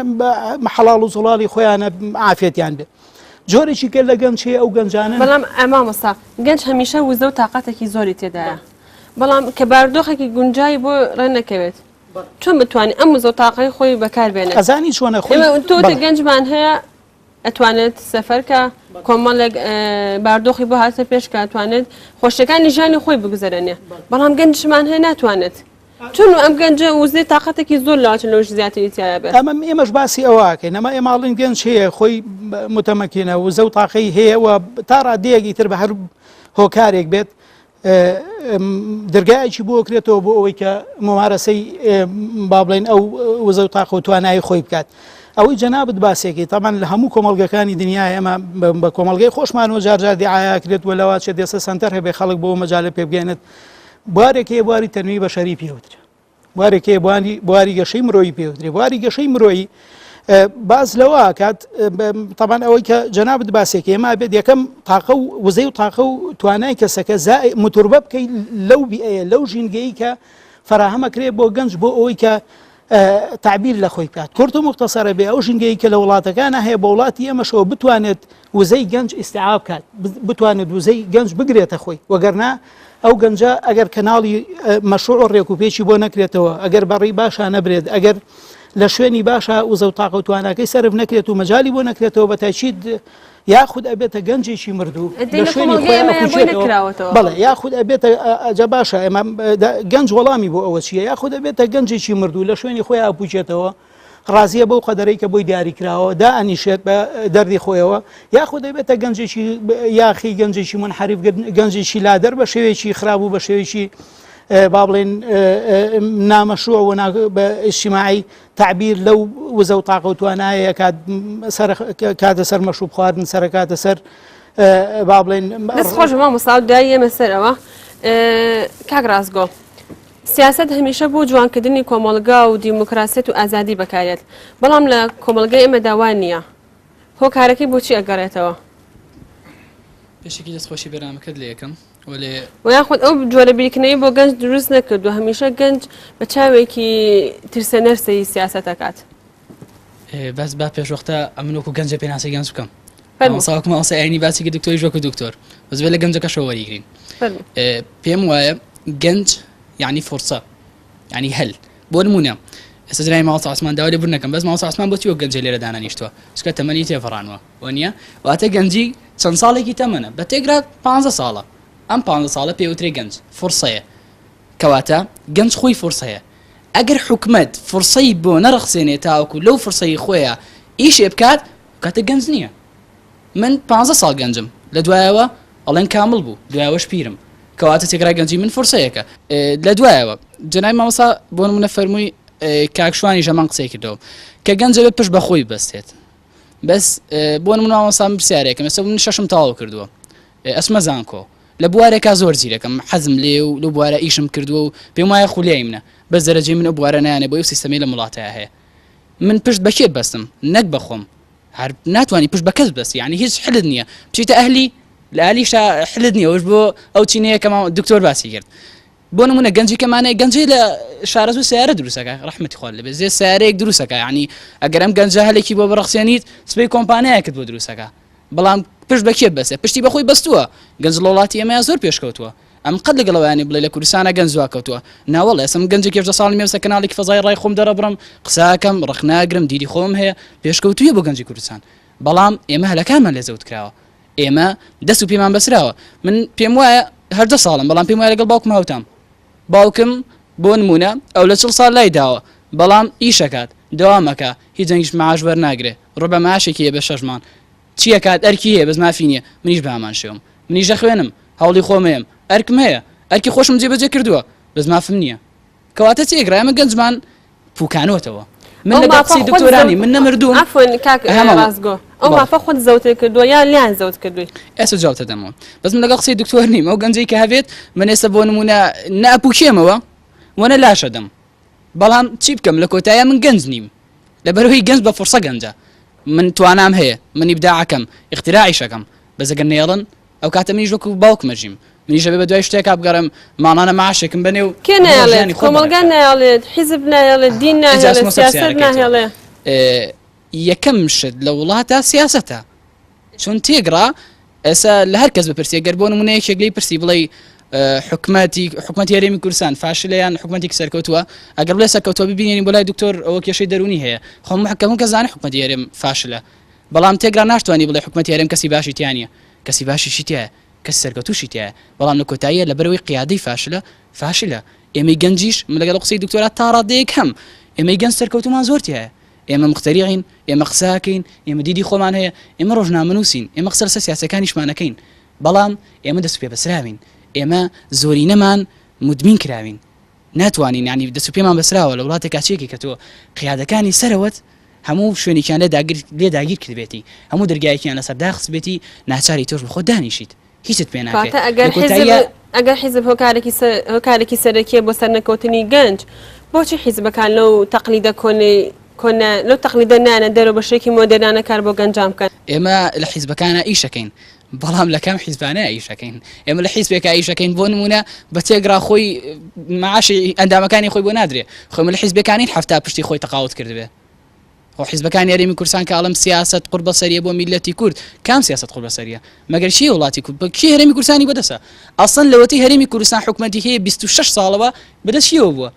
حەڵاڵ و زوڵاڵی خۆیانە عافیەتیان بێت جۆرێکی کە لە گەنج هەیە ئەو گەنجانەن. بەڵام مامۆستا گەنج هەمیشە وزە و تاقەتێکی زۆری تێدایە بەڵام کە بارودۆخێکی گونجاوی بۆ ڕێنەکەوێت چۆن بتوانێت ئەم وزە و تاقەی خۆی بەکار بێنێت؟ ئەزانی چۆنە خۆی ئێمە تۆ وتت گەنجمان هەیە ئەتوانێت سەفەر کە کۆمەڵێک باردۆخی بۆ هاتە پێش کە ئەتوانێت خۆشیەکانی ژیانی خۆی بگوزەرێنێ بەڵام گەنجمان هەیە ناتوانێت چۆن ئەم گەنجە وزەی تاقەتێکی زۆر لاچن لەوش زیاتری تایە بێت ئەمە ئێمەش باسی ئەوەکەین ئەمە ئێمە ئەڵێن گەنج هەیە خۆی متەمەکینە وزە و تاقەی هەیە و تا ڕادەیەکی تر بە هەر هۆکارێک بێت دەرگایەکی بۆ کرێتەوە بۆ ئەوەی کە ممارەسەی با بڵێن ئەو وزە و تاقە و توانایی خۆی بکات ئەوەی جەنابت باسێکی تامان لە هەموو کۆمەڵگەکانی دنیا ئێمە بە کۆمەڵگەی خۆشمانەوە جارجار دیعاکرێت و لەوا چێت دێسە سنتەر هەبێ خەڵک بۆ مەجالە پێبگەێنێت بوارێک هەیە بواری تەنوی بەشەری پێوترێ بوارێک هەیە بواری بواری گەشەی مرۆیی پێوترێ بواری گەشەی مرۆیی باز لەوە کات تەبان ئەوەی کە جەنابت باسێک ئێمە بێت یەکەم تاقە و وزەی و تاقە و توانای کەسەکە متوربە بکەیت لەو بیئەیە لەو ژینگەی کە فراهەمەکرێ بۆ گەنج بۆ ئەوەی کە تەعبیر لە خۆی بکات. کورت و موختەسەرە بێ ئەو ژینگەی کە لە وڵاتەکانا هەیە بە وڵاتی ئێمەشەوە بتوانێت وزەی گەنج ئیستیعاب بکات، بتوانێت وزەی گەنج بگرێتە خۆی، وەگەرنا ئەو گەنجە ئەگەر کەناڵی مەشروع و ڕێکوپێکی بۆ نەکرێتەوە، ئەگەر بە ڕێی باشا نەبرێت، ئەگەر لە شوێنی باشا وزە و تاقە و تواناکەی سەرف نەکرێت و مەجالی بۆ نەکرێتەوە بە تاکید یاخود ئەبێتە گەنجێکی مردوو لە شوێنی خۆی ئەکوژێتەوە بەڵێ یاخود ئەبێتە جا باشە ئێمە گەنج وەڵامی بۆ ئەوە چییە یاخود ئەبێتە گەنجێکی مردوو لە شوێنی خۆی ئەپوچێتەوە ڕازیە بەو قەدەرەی کە بۆی دیاری کراوە دا ئەنیشێت بە دەردی خۆیەوە یاخود دەبێتە گەنجێکی یاخی گەنجێکی منحریف گەنجێکی لادەر بە شێوەیەکی خراپ و بە شێوەیەکی با بڵێن نامەشروع و بە ئیجتیماعی تەعبیر لەو وزە و تاقە و توانایە کات سەر کاتە سەر مەشروب خواردن سەر کاتە سەر با بڵێن دەست خۆش مامۆستا و دوایی ئێمە سەرەوە کاک ڕاستگۆ سیاست هەمیشە بۆ جوانکردنی کۆمەڵگا و دیموکراسیەت و ئازادی بەکارێت بەڵام لە کۆمەڵگای ئێمەدا وا نییە هۆکارەکەی بۆچی ئەگەڕێتەوە؟ پێشەکی دەست خۆشی بەرنامەکەت لێ ئەکەم وەلێ. وە یاخود ئەو جۆرە بیرکردنەوەی بۆ گەنج دروست نەکردووە هەمیشە گەنج بە چاوێکی ترسێنەر سەیری سیاسەت ئەکات. بەس با پێشوەختە ئەمن وەکو گەنجە پێناسەی گەنج بکەم. فەرموو. مامۆستا وەکو مامۆستای ئاینی باسی کرد دکتۆریش وەکو دکتۆر بەس بێ لە گەنجەکەشەوە وەریگرین. فەرموو. پێم وایە گەنج یعنی فرسە یعنی هەل بۆ نمونە ئێستا جنابی مامۆستا عوسمان داوای لێبوردن ئەکەم بەس مامۆستا عوسمان بۆچی وەک گەنجێ لێرە دانەنیشتووە چونکە تەمەنی تێپەڕانوە وەنیە واتە گەنجی چەند ساڵێکی تەمەنە بە تێگرا پانزە ساڵە ئەم پانزە ساڵە پێ وترێ گەنج فرسەیە کەواتە گەنج خۆی فرسەیە ئەگەر حکومەت فرسەی بۆ نەڕەخسێنێ تاوەکو لەو فرسەی خۆیە ئیشێ بکات کاتە گەنج نییە من پانزە ساڵ گەنجم لە دوایەوە ئەڵێن کامڵ بوو دوایەوەش پیرم کەواتە تێکرای گەنجی من فرسەیەکە لە دوایەوە جەنابی مامۆستا بۆ نمونە فەرمووی کاک شوانی ژەمان قسەی کردەوە کە گەنجە بێت پشت بە خۆی بەستێت بەس بۆ نمونە مامۆستا من پرسیارێکم ئێستا من شەشم تەواو کردووە ئەچمە زانکۆ لە بوارێکا زۆر زیرەکەم حەزم لێ و لەو بوارە ئیشم کردووە و پێم وایە خولیای منە بەس دەرەجەی من ئەو بوارە نایەنێ بۆ ئەو سیستەمەی لەم وڵاتەیا هەیە من پشت بە کێ ببەستم نەک بە خۆم هەر ناتوانی پشت بە کەس ببەستی یعنی هیچ حلت نییە بچیتە ئەهلی لە ئەهلیشا حلت نییە ئەوش بۆ ئەو چینەیە کە دکتۆر باسی کرد بۆ نمونە گەنجی کەمانەیە گەنجی لە شارەزوو سیارە دروستەکە ڕەحمەتی خوا لەبێ زێ سیارەیەک دروستەکە یعنی ئەگەر ئەم گەنجە هەلێکی بۆ بڕەخسێنیت سبەی کۆمپانیایەکت بۆ دروستەکە بەڵام پشت بە کێ بەسێ پشتی بەخۆی بەستووە گەنج لە وڵاتی ئێمەیا زۆر پێشکەوتووە ئەم قەت لەگەڵ ئەوەیانی بڵێ لە کوردستانا گەنج دواکەوتووە ناوەڵا ئێستا من گەنجێکی 18 ساڵی مێوسە کەناڵێکی فەزای ڕای خۆم دەرەبڕم قسەکەم ڕەخنەگرم دیدی خۆم هەیە پێشکەوتوویە بۆ گەنجی کوردستان بەڵام ئێمە هەلەکانمان لێ زەوت کراوە ئێمە دەست و پێمان بەسراوە من پێم وایە هەردە ساڵم بەڵام پێم وایە لەگەڵ باوکم هاوتام باوکم بۆ نمونە ئەو لە چڵ ساڵ لای داوە بەڵام ئیشەکات دەوامەکە هیچ جەنگیش معاش وەرناگرێ ڕوبع معاشێکی هەیە بە شەش مانگ چی ئەکات ئەرکی هەیە بەس مافی نیە منیش بەهەمان شێوەم منیش دەخوێنم هەوڵی خۆم ئەیەم ئەرکم هەیە ئەرکی خۆشم جێبەجێ کردووە بەس مافم نیە کەواتە چی ئەگرا ئێمە گەنجمان پوکانۆتەوە من ئەو لەگەڵ مافە قسەی خۆت دکتۆرانی زەوت من نەمردووم عەفوەن کاک ئەها مامە ڕاستگۆ ئەو بەڵێ مافە خۆت زەوتت کردووە یان لێیان زەوت کردووی؟ ئێستا جواب دەدەمەوە بەس من لەگەڵ قسەی دکتۆر نیم ئەو گەنجەی کە هەبێت من ئێستا بۆ نمونە نە ئەپوکێمەوە وە نە لاشەدەم بەڵام چی بکەم لە کۆتاییا من گەنج نیم لەبەرئەوەی گەنج بە فورسە گەنجە من توانام هەیە من ئیبداعەکەم ئیختراعیش ئەکەم بەس ئەگەر نەیەڵن ئەو کاتە منیش وەکو باوکم ئەژیم منیش ئەبێ بە دوای شتێکا بگەڕێم ماڵانە معاشێکم بەنێ و کێ بڕۆ نایەڵێت؟ ژیانی خۆم کۆمەڵگا بەڕێ بکەم. نایەڵێت، حیزب نایەڵێت، دین ئینجا ناهێڵێت، ئەچمەوە سەر سیاسەت پرسیارەکەی تۆ ناهێڵێ. یەکەم شت لە وڵاتا سیاسەتە چون تێگڕا ئێستا لە هەر کەس بپرسی گەر بۆ نمونە یەکێک لێی پرسی بڵێی حکومەتی حکومەتی هەرێمی کوردستان فاشلە یان حکومەتێکی سەرکەوتووە ئەگەر بڵێ سەرکەوتووە ببینێنی بۆ لای دکتۆر ئەوە کێشەی دەروونی هەیە خۆ محکەم کەس زانێ حکومەتی هەرێم فاشلە بەڵام تێگرا ناشتوانی بڵێ حکومەتی هەرێم کەسی باشی تیا نییە کەسی باشیشی تایە کەسی سەرکەوتوشی تایە بەڵام لە کۆتاییە لەبەرەوەی قیادەی فاشلە فاشلە ئێمەی گەنجیش من لەگەڵ قسەی دکتۆرا تا ڕادەیەک هەم ئێمەی گەنج سەرکەوتومان زۆر تایە ئێمە موختەریعین، ئێمە قسە ئەکەین، ئێمە دیدی خۆمان هەیە، ئێمە ڕۆژنامەنووسین، ئێمە قسە لەسەر سیاسیەکانیشمان ئەکەین، بەڵام ئێمە دەست و پێ بەسراوین، ئێمە زۆرینەمان مودمین کراوین، ناتوانین یانی دەست و پێمان بەسراوە، لە وڵاتێکا چیەکی کە تۆ قیادەکانی سەرەوەت هەموو شوێنێکیان لێ داگیر لێ داگیر کردبێتی، هەموو دەرگایەکیان لەسەر داخستبێتی، ناچاری تۆش بەخۆت دانیشیت. هیچت پێ ناکرێت کەواتە ئەگەر لە حیزب کۆتاییا. ئەگەر حیزب هۆکارێکی سە هۆکارێکی سەرەکیە بۆ سەرنەکەوتنی گەنج بۆچی حیزبەکان لەو تەقلیدە کۆنەی کۆنە لەو تەقلیدە نایەنە دەرەوە بە شێوەیەکی مۆدێرنانە کار بۆ گەنجان بکەن؟ ئێمە لە حیزبەکانا ئیش ئەکەین بەڵام لە کام حیزبانەیا ئیش ئەکەین ئێمە لە حیزبێکا ئیش ئەکەین بۆ نمونە بە تێگڕا خۆی معاشی ئەندامەکانی خۆی بۆ نادرێ خۆ ئێمە لە حیزبێکانین حەفتا پشتی خۆی تەقاوت کردبێ خۆ حیزبەکانی هەرێمی کوردستان کە ئەڵێم سیاسەت قوڕبەسەریە بۆ میللەتی کورد کام سیاسەت قوڕبەسەریە مەگەر کێ وڵاتی کورد کێ هەرێمی کوردستانی بەدەسە ئەسڵەن لەوەتەی هەرێمی کوردستان حکومەتی هەیە 26 ساڵەوە بەدەست کێوە بووە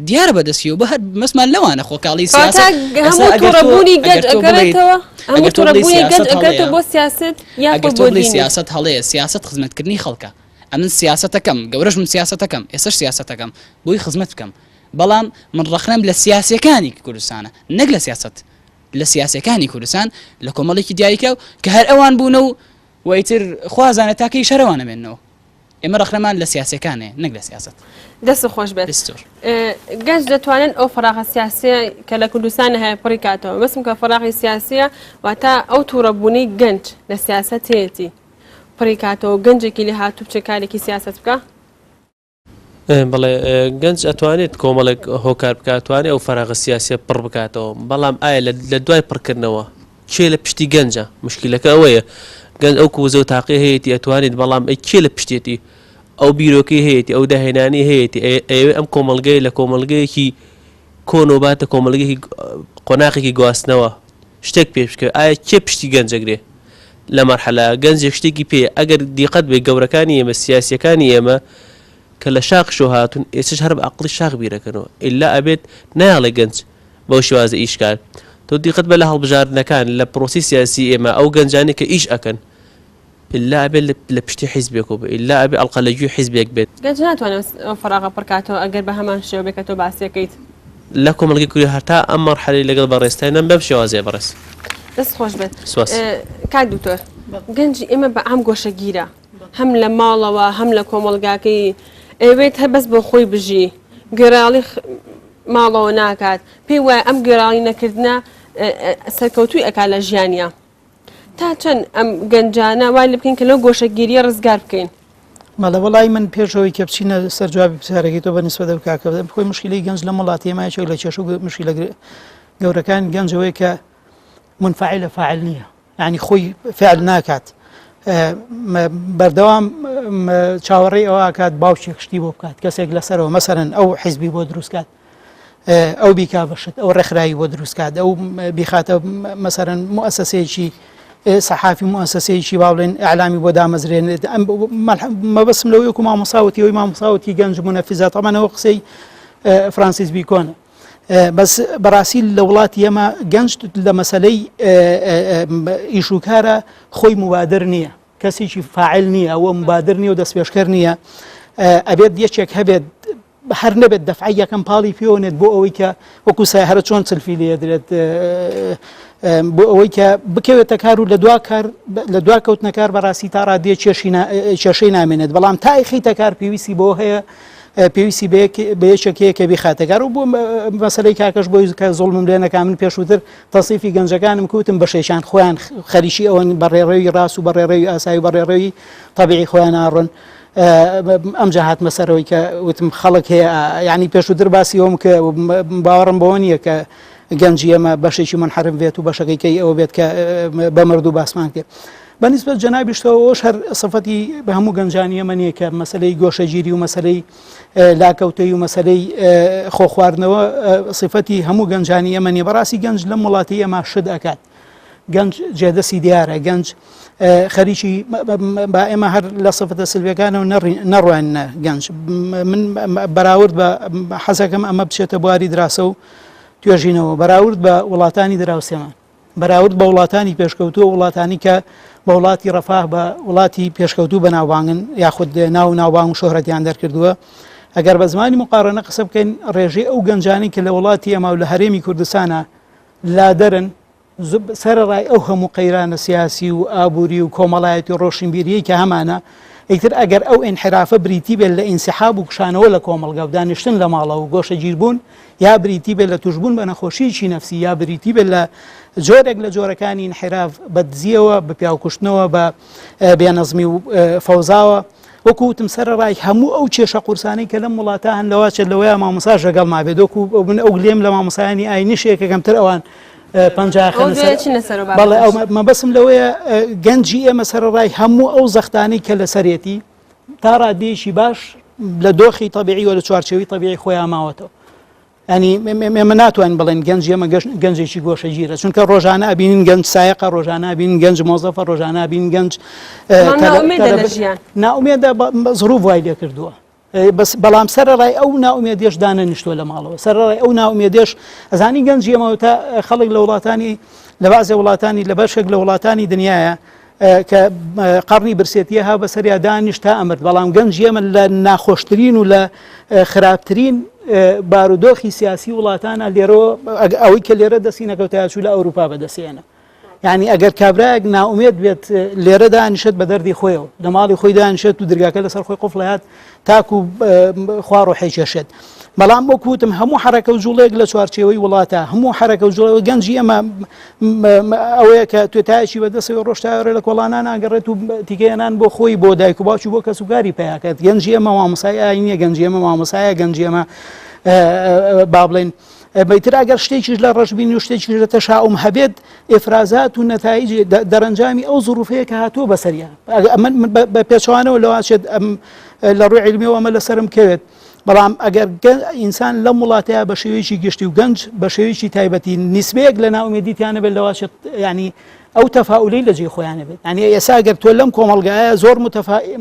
دیارە بەدەست کێوە بە هەر مەسمان لەوانە خۆ کاڵی کەواتە سیاسەت ئێستا هەموو ئەگەر تۆ توڕەبوونی گەنج ئەگەر تۆ بڵێیت ئەگەڕێتەوە هەموو ئەگەر تۆ بڵێی توڕەبوونی گەنج سیاسەت ئەگەڕێتەوە هەڵەیە بۆ سیاسەت یاخود ئەگەر تۆ بۆ بڵێی دینیش سیاسەت هەڵەیە سیاسەت خزمەتکردنی خەڵکە ئەمن سیاسەتەکەم گەورەش بم سیاسەتەکەم ئێستاش سیاسەتەکەم بۆی خزمەت بکەم بەڵام من ڕەخنەم لە سیاسیەکانی کوردستانە نەک لە سیاسەت لە سیاسیەکانی کوردستان لە کۆمەڵێکی دیاریکراو کە هەر ئەوان بوونە و و ئیتر خوا زانێت تا کەیش هەر ئەوان ئەمێننەوە ئێمە ڕەخنەمان لە سیاسیەکانێ نەک لە سیاسەت. دەست خۆش بێت. دەستور. گەنج دەتوانن ئەو فەراغە سیاسیە کە لە کوردستان هەیە پڕی کاتەوە مەسم کە فەراغی سیاسیە واتە ئەو تووڕەبوونەی گەنج لە سیاسەت هەیەتی پڕی کاتەوە گەنجێکی لێهاتوو بچێ کارێکی سیاسەت بکا؟ بەڵێ گەنج ئەتوانێت کۆمەڵێک هۆکار بکات ئەتوانێت ئەو فەراغە سیاسیە پڕ بکاتەوە بەڵام ئایا لە دوای پڕکردنەوە کێ لە پشتی گەنجە مشکلەکە ئەوەیە گەنج ئەو وزە و تاقی هەیەی ئەتوانێت بەڵام ئەی کێ لە پشتێتی ئەو بیرۆکەی هەیەی ئەو داهێنانی هەیەی ئەیەوێ ئەم کۆمەڵگەی لە کۆمەڵگەیەکی کۆنەوە باتە کۆمەڵگەیەکی قۆناغێکی گواستنەوە شتێک پێش بکەوێت ئایا کێ پشتی گەنجەگرێ؟ لە مەرحەلە گەنجێک شتێکی پێیە ئەگەر دیقەت بێ گەورەکانی ئێمە سیاسیەکانی ئێمە کە لە شاخشەوە هاتوون ئێستش هەر بە ئەقڵی شاخ بیرەکەنەوە ئیلا ئەبێت نایەڵێ گەنج بەو شێوازە ئیش کات تۆ دیقەت بە لە هەڵبژاردنەکان لە پرۆسی سیاسی ئێمە ئەو گەنجانەی کە ئیش ئەکەن ئیلا ئەبێت لە پشتی حیزبێکەوە بێ ئیلا ئەبێ ئەڵقە لە گوێی حیزبێک بێت. گەنج ناتوانێت ئەو فەراغە پڕکاتەوە ئەگەر بە هەمان شێوە بێ کە تۆ باسیەکەیت. لە کۆمەڵگەی کوردی هەتا ئەم مەرحەلەی لەگەڵ بەڕێزتانم بەم شێوازەیە بەڕێز. دەست خۆش بێت. سوپاس. کاک دکتۆر گەنجی ئێمە بە عام گۆشەگیرە هەم لە ماڵەوە هەم لە کۆمەڵگاکەی ئەیەوێت هەر بەس بۆ خۆی بژی گوێڕایەڵی ماڵەوە ناکات پێی وایە ئەم گوێڕایەڵی نەکردنە سەرکەوتووی ئەکات لە ژیانیا. تا چەند ئەم گەنجانە وای لێ بکەین کە لەو گۆشەگیریە ڕزگار بکەین؟ بەڵێ وەڵی من پێش ئەوەی کە بچینە سەر جوابی پرسیارەکەی تۆ بە نیسبەت ئەو کاکە بدەم خۆی مشکلەی گەنج لەم وڵاتی ئێمە یەکێک لە کێشە و مشکلە گەورەکان گەنج ئەوەیە کە منفعلە فاعل نییە یعنی خۆی فعل ناکات بەردەوام چاوەڕێی ئەوە ئەکات باوکێک شتی بۆ بکات کەسێک لەسەرەوە مەسەرەن ئەو حیزبی بۆ دروست کات ئەو بیکا بە شت ئەو ڕێکخراوی بۆ دروست کات ئەو بیخاتە مەسەرەن موئەسەسەیەکی سەحافی موئەسەسەیەکی با بڵێن ئیعلامی بۆ دامەزرێنێت ئەم مەبەستم لەوەی وەکو مامۆستا وتی ئەوەی مامۆستا وتی گەنج مونەفیزە تەبعەن ئەوە قسەی فرانسیس بیکۆنە بەس بەڕاستی لە وڵاتی ئێمە گەنج لە مەسەلەی ئیش و کارە خۆی مبادر نییە کەسێکی فاعل نییە ئەوە مبادر نییە و دەستپێشکەر نییە ئەبێت یەکێک هەبێت هەر نەبێت دەفعی یەکەم پاڵی پێوەنێت بۆ ئەوەی کە وەکو سایهرە چۆن چلفی لێدرێت بۆ ئەوەی کە بکەوێتە کار و لە دوا کار لە دوا کەوتنە کار بەڕاستی تا ڕادیە کێشەی نامێنێت بەڵام تا ئەیخەیتە کار پێویستی بۆ هەیە پێویستی بە یەکێک هەیە کە بیخاتە کار و بۆ مەسەلەی کاکەش بۆی کە زوڵمم لێ نەکا من پێشووتر تەسیفی گەنجەکانم کوتم بەشێکیان خۆیان خەریکی ئەوەن بە ڕێڕەوی ڕاست و بە ڕێڕەوی ئاسایی و بە ڕێڕەوی تەبیعی خۆیان ئاڕۆن ئەمجا هاتمە سەرەوەی کە وتم خەڵک هەیە یعنی پێشووتر باسی ئەوم کە باوەڕم بەوە نییە کە گەنجی ئێمە بەشێکی منحرف بێت و بەشەکەی کەی ئەوە بێت کە بە مردوو باسمان کرد. بەنیسبەت جەنابیشتەوە ئەوەش هەر سفەتی بە هەموو گەنجانی ئێمە نییە کە مەسلەی گۆشەگیری و مەسلەی لاکەوتەی و مەسلەی خۆخواردنەوە سفەتی هەموو گەنجانی ئێمە نییە بەڕاستی گەنج لەم وڵاتی ئێمە شت ئەکات گەنج جێدەستی دیارە گەنج خەریکی با ئێمە هەر لە سفەتە سلبیەکانەوە نەڕوانە گەنج من بەراورد بە حەزەکەم ئەمە بچێتە بواری دراسە و توێژینەوە بەراورد بە وڵاتانی دراوسێمان بەراورد بە وڵاتانی پێشکەوتوو و وڵاتانی کە بە وڵاتی ڕەفاه بە وڵاتی پێشکەوتوو بەناوبانگن یاخود ناو و ناوبانگ و شۆهرەتیان دەرکردووە ئەگەر بە زمانی مقارنە قسە بکەین ڕێژەی ئەو گەنجانی کە لە وڵاتی ئێمە و لە هەرێمی کوردستانە لادەرن سەرەڕای ئەو هەموو قەیرانە سیاسی و ئابووری و کۆمەڵایەتی و ڕۆشنبیریەی کە هەمانە ئیتر ئەگەر ئەو ئینحرافە بریتی بێت لە ئینسحاب و کشانەوە لە کۆمەڵگا و دانیشتن لە ماڵەوە و گۆشەگیربوون یا بریتی بێت لە توشبوون بە نەخۆشیی نەفسی یا بریتی بێت لە جۆرێک لە جۆرەکانی ئینحراف بە دزیەوە بە پیاوکوشتنەوە بە بێنەزمی و فەوزاوە وەکو وتم سەرەڕای هەموو ئەو کێشە قورسانەی کە لەم وڵاتە هەن لەواچێت لەوەیە مامۆساش لەگەڵ ما بێت وەکو من ئەو گلێم لە مامۆسایانی ئاینیشەیە کە کەمتر ئەوان بەڵێ ئەو مەبەسم لەوەیە گەنجی ئێمە سەرەڕای هەموو ئەو زەختانەی کە لەسەرێتی تا ڕادەیەکی باش لە دۆخی تەبیعی و لە چوارچێوەی تەبیعی خۆیان ماوەتەوە ینی ئێمە ناتوانین بڵێن گەنج ئێمە گەنجێکی گۆشەگیرە چونکە ڕۆژانە ئەبینین گەنج سایەقە ڕۆژانە ئەبینین گەنج مۆزەفە ڕۆژانە ئەبینین گەنج ناومێدە زڕوو وای لێ کردووە بەس بەڵام سەرەڕای ئەو نائومێدیەش دانەنیشتووە لە ماڵەوە سەرەڕای ئەو نائومێدیەش ئەزانی گەنجی ئێمە تا خەڵک لە وڵاتانی لە بەعزێ وڵاتانی لە بەشێک لە وڵاتانی دنیاە کە قەڕنی برسێتیە ها بەسەریا دانیشت تا ئەمرد بەڵام گەنجی ئێمە لە ناخۆشترین و لە خراپترین بارودۆخی سیاسی وڵاتانە لێرەوە ئەوەی کە لێرە دەستی نەکەوتایە چوو لە ئەوروپا بەدەستێنە یانی ئەگەر کابرایەک نائومێد بێت لێرە دانیشێت بە دەردی خۆیەوە لە ماڵی خۆی دانیشێت و درگاکە لەسەر خۆی قفڵەیات تاکو خوا ڕۆحی کێشێت بەڵام وەک وتم هەموو حرەکە و جوڵێک لە چوارچێوەی وڵاتە هەموو حرەکە و جوڵەوە گەنجی ئەمە ئەوەیە کە توێتایەکی بەدەستەوە ڕۆشتاوەرە لە کۆڵانان ناگەڕێت و تیکەیەنان بۆ خۆی بۆ دایک و باوکی بۆ کەسوکاری پیاکات گەنجی ئەمە مامۆسای ئاینیە گەنجی ئەمە مامۆسایە گەنجی ئەمە با بڵێن ئیتر ئەگەر شتێکیش لە ڕەشبینی و شتێکیش لە تەشاوم هەبێت ئیفرازات و نەتایج دەرەنجامی ئەو زروفەیە کە هاتووە بەسەریان ئەمن بە پێچەوانەوە لەواچێت ئەم لە ڕووی عیلمیەوە ئەمە لەسەرم کەوێت بەڵام ئەگەر ئینسان لەم وڵاتەیە بە شێوەیەکی گشتی و گەنج بە شێوەیەکی تایبەتی نیسبەیەک لە نائومێدیتیان نەبێت لەواچێت ینی. ئەو تەفاولەی لە جێی خۆیان نەبێت یعنی ئێستا گەر تۆ لەم کۆمەڵگایە زۆر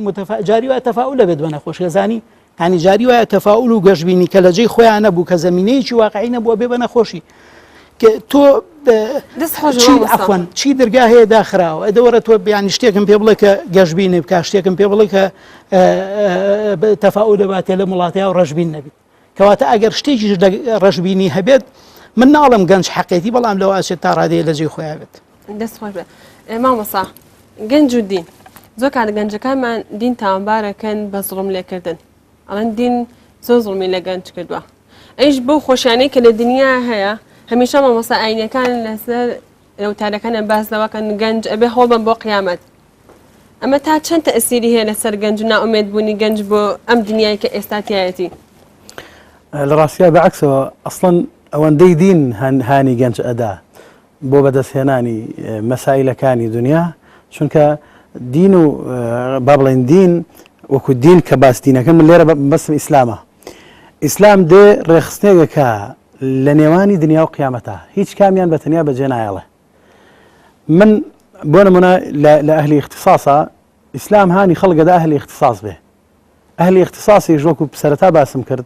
متفا جاری وایە تەفاول دەبێت بە نەخۆشی زانی هەنی جاری وایە تەفاول و گەشببینی کە لە جێی خۆیان نەبوو کە زمینەیەکی واقعی نەبووە بێ بە نەخۆشی کە تۆ عفوان چی دەرگا هەیە داخراوە ئەدەوەرە تۆ بیانی شتێکم پێ بڵێ کە گەشببینی بکە شتێکم پێ بڵێ کە تەفاول دەباتێ لە وڵاتیا و ڕەشبین نەبیت کەواتە ئەگەر شتێکیش ڕەشبینی هەبێت من ناڵم گەنج حەقێتی بەڵام لەوە ئەچێت تا ڕادەیە لە جێی خۆیان بێت. دەست خۆش بێت مامۆسا گەنج و دین زۆر کات گەنجەکانمان دین تاوانبارەکەن بە زوڵم لێکردن ئەڵێن دین زۆر زوڵمی لە گەنج کردووە ئەیش بەو خۆشیانەی کە لە دنیا هەیە هەمیشە مامۆستا ئاینەکان لەسەر لە وتارەکانیان باس لەوەکەن گەنج ئەبێ هەوڵبەن بۆ قیامەت ئەمە تا چەند تەئسیری هەیە لەسەر گەنج و نائومێد بوونی گەنج بۆ ئەم دنیای کە ئێستا تیایەتی؟ لە ڕاستیا بە عەکسەوە ئەسڵەن ئەوەندەی دین هانی گەنج ئەدا بۆ بەدەستهێنانی مەسایلەکانی دنیا چونکە دین و با بڵێن دین وەکو دین کە باس دینەکە من لێرە بەسم ئیسلامە ئیسلام دێ ڕێخستنێکەکە لە نێوانی دنیا و قیامەتە هیچ کامیان بە تەنیا بەجێ نایەڵێ من بۆ نمونە لە ئەهلی اختصاصا ئیسلام هانی خەڵگەدا ئەهلی اختصاص بێ ئەهلی اختصاصیش وەکو سەرەتا باسم کرد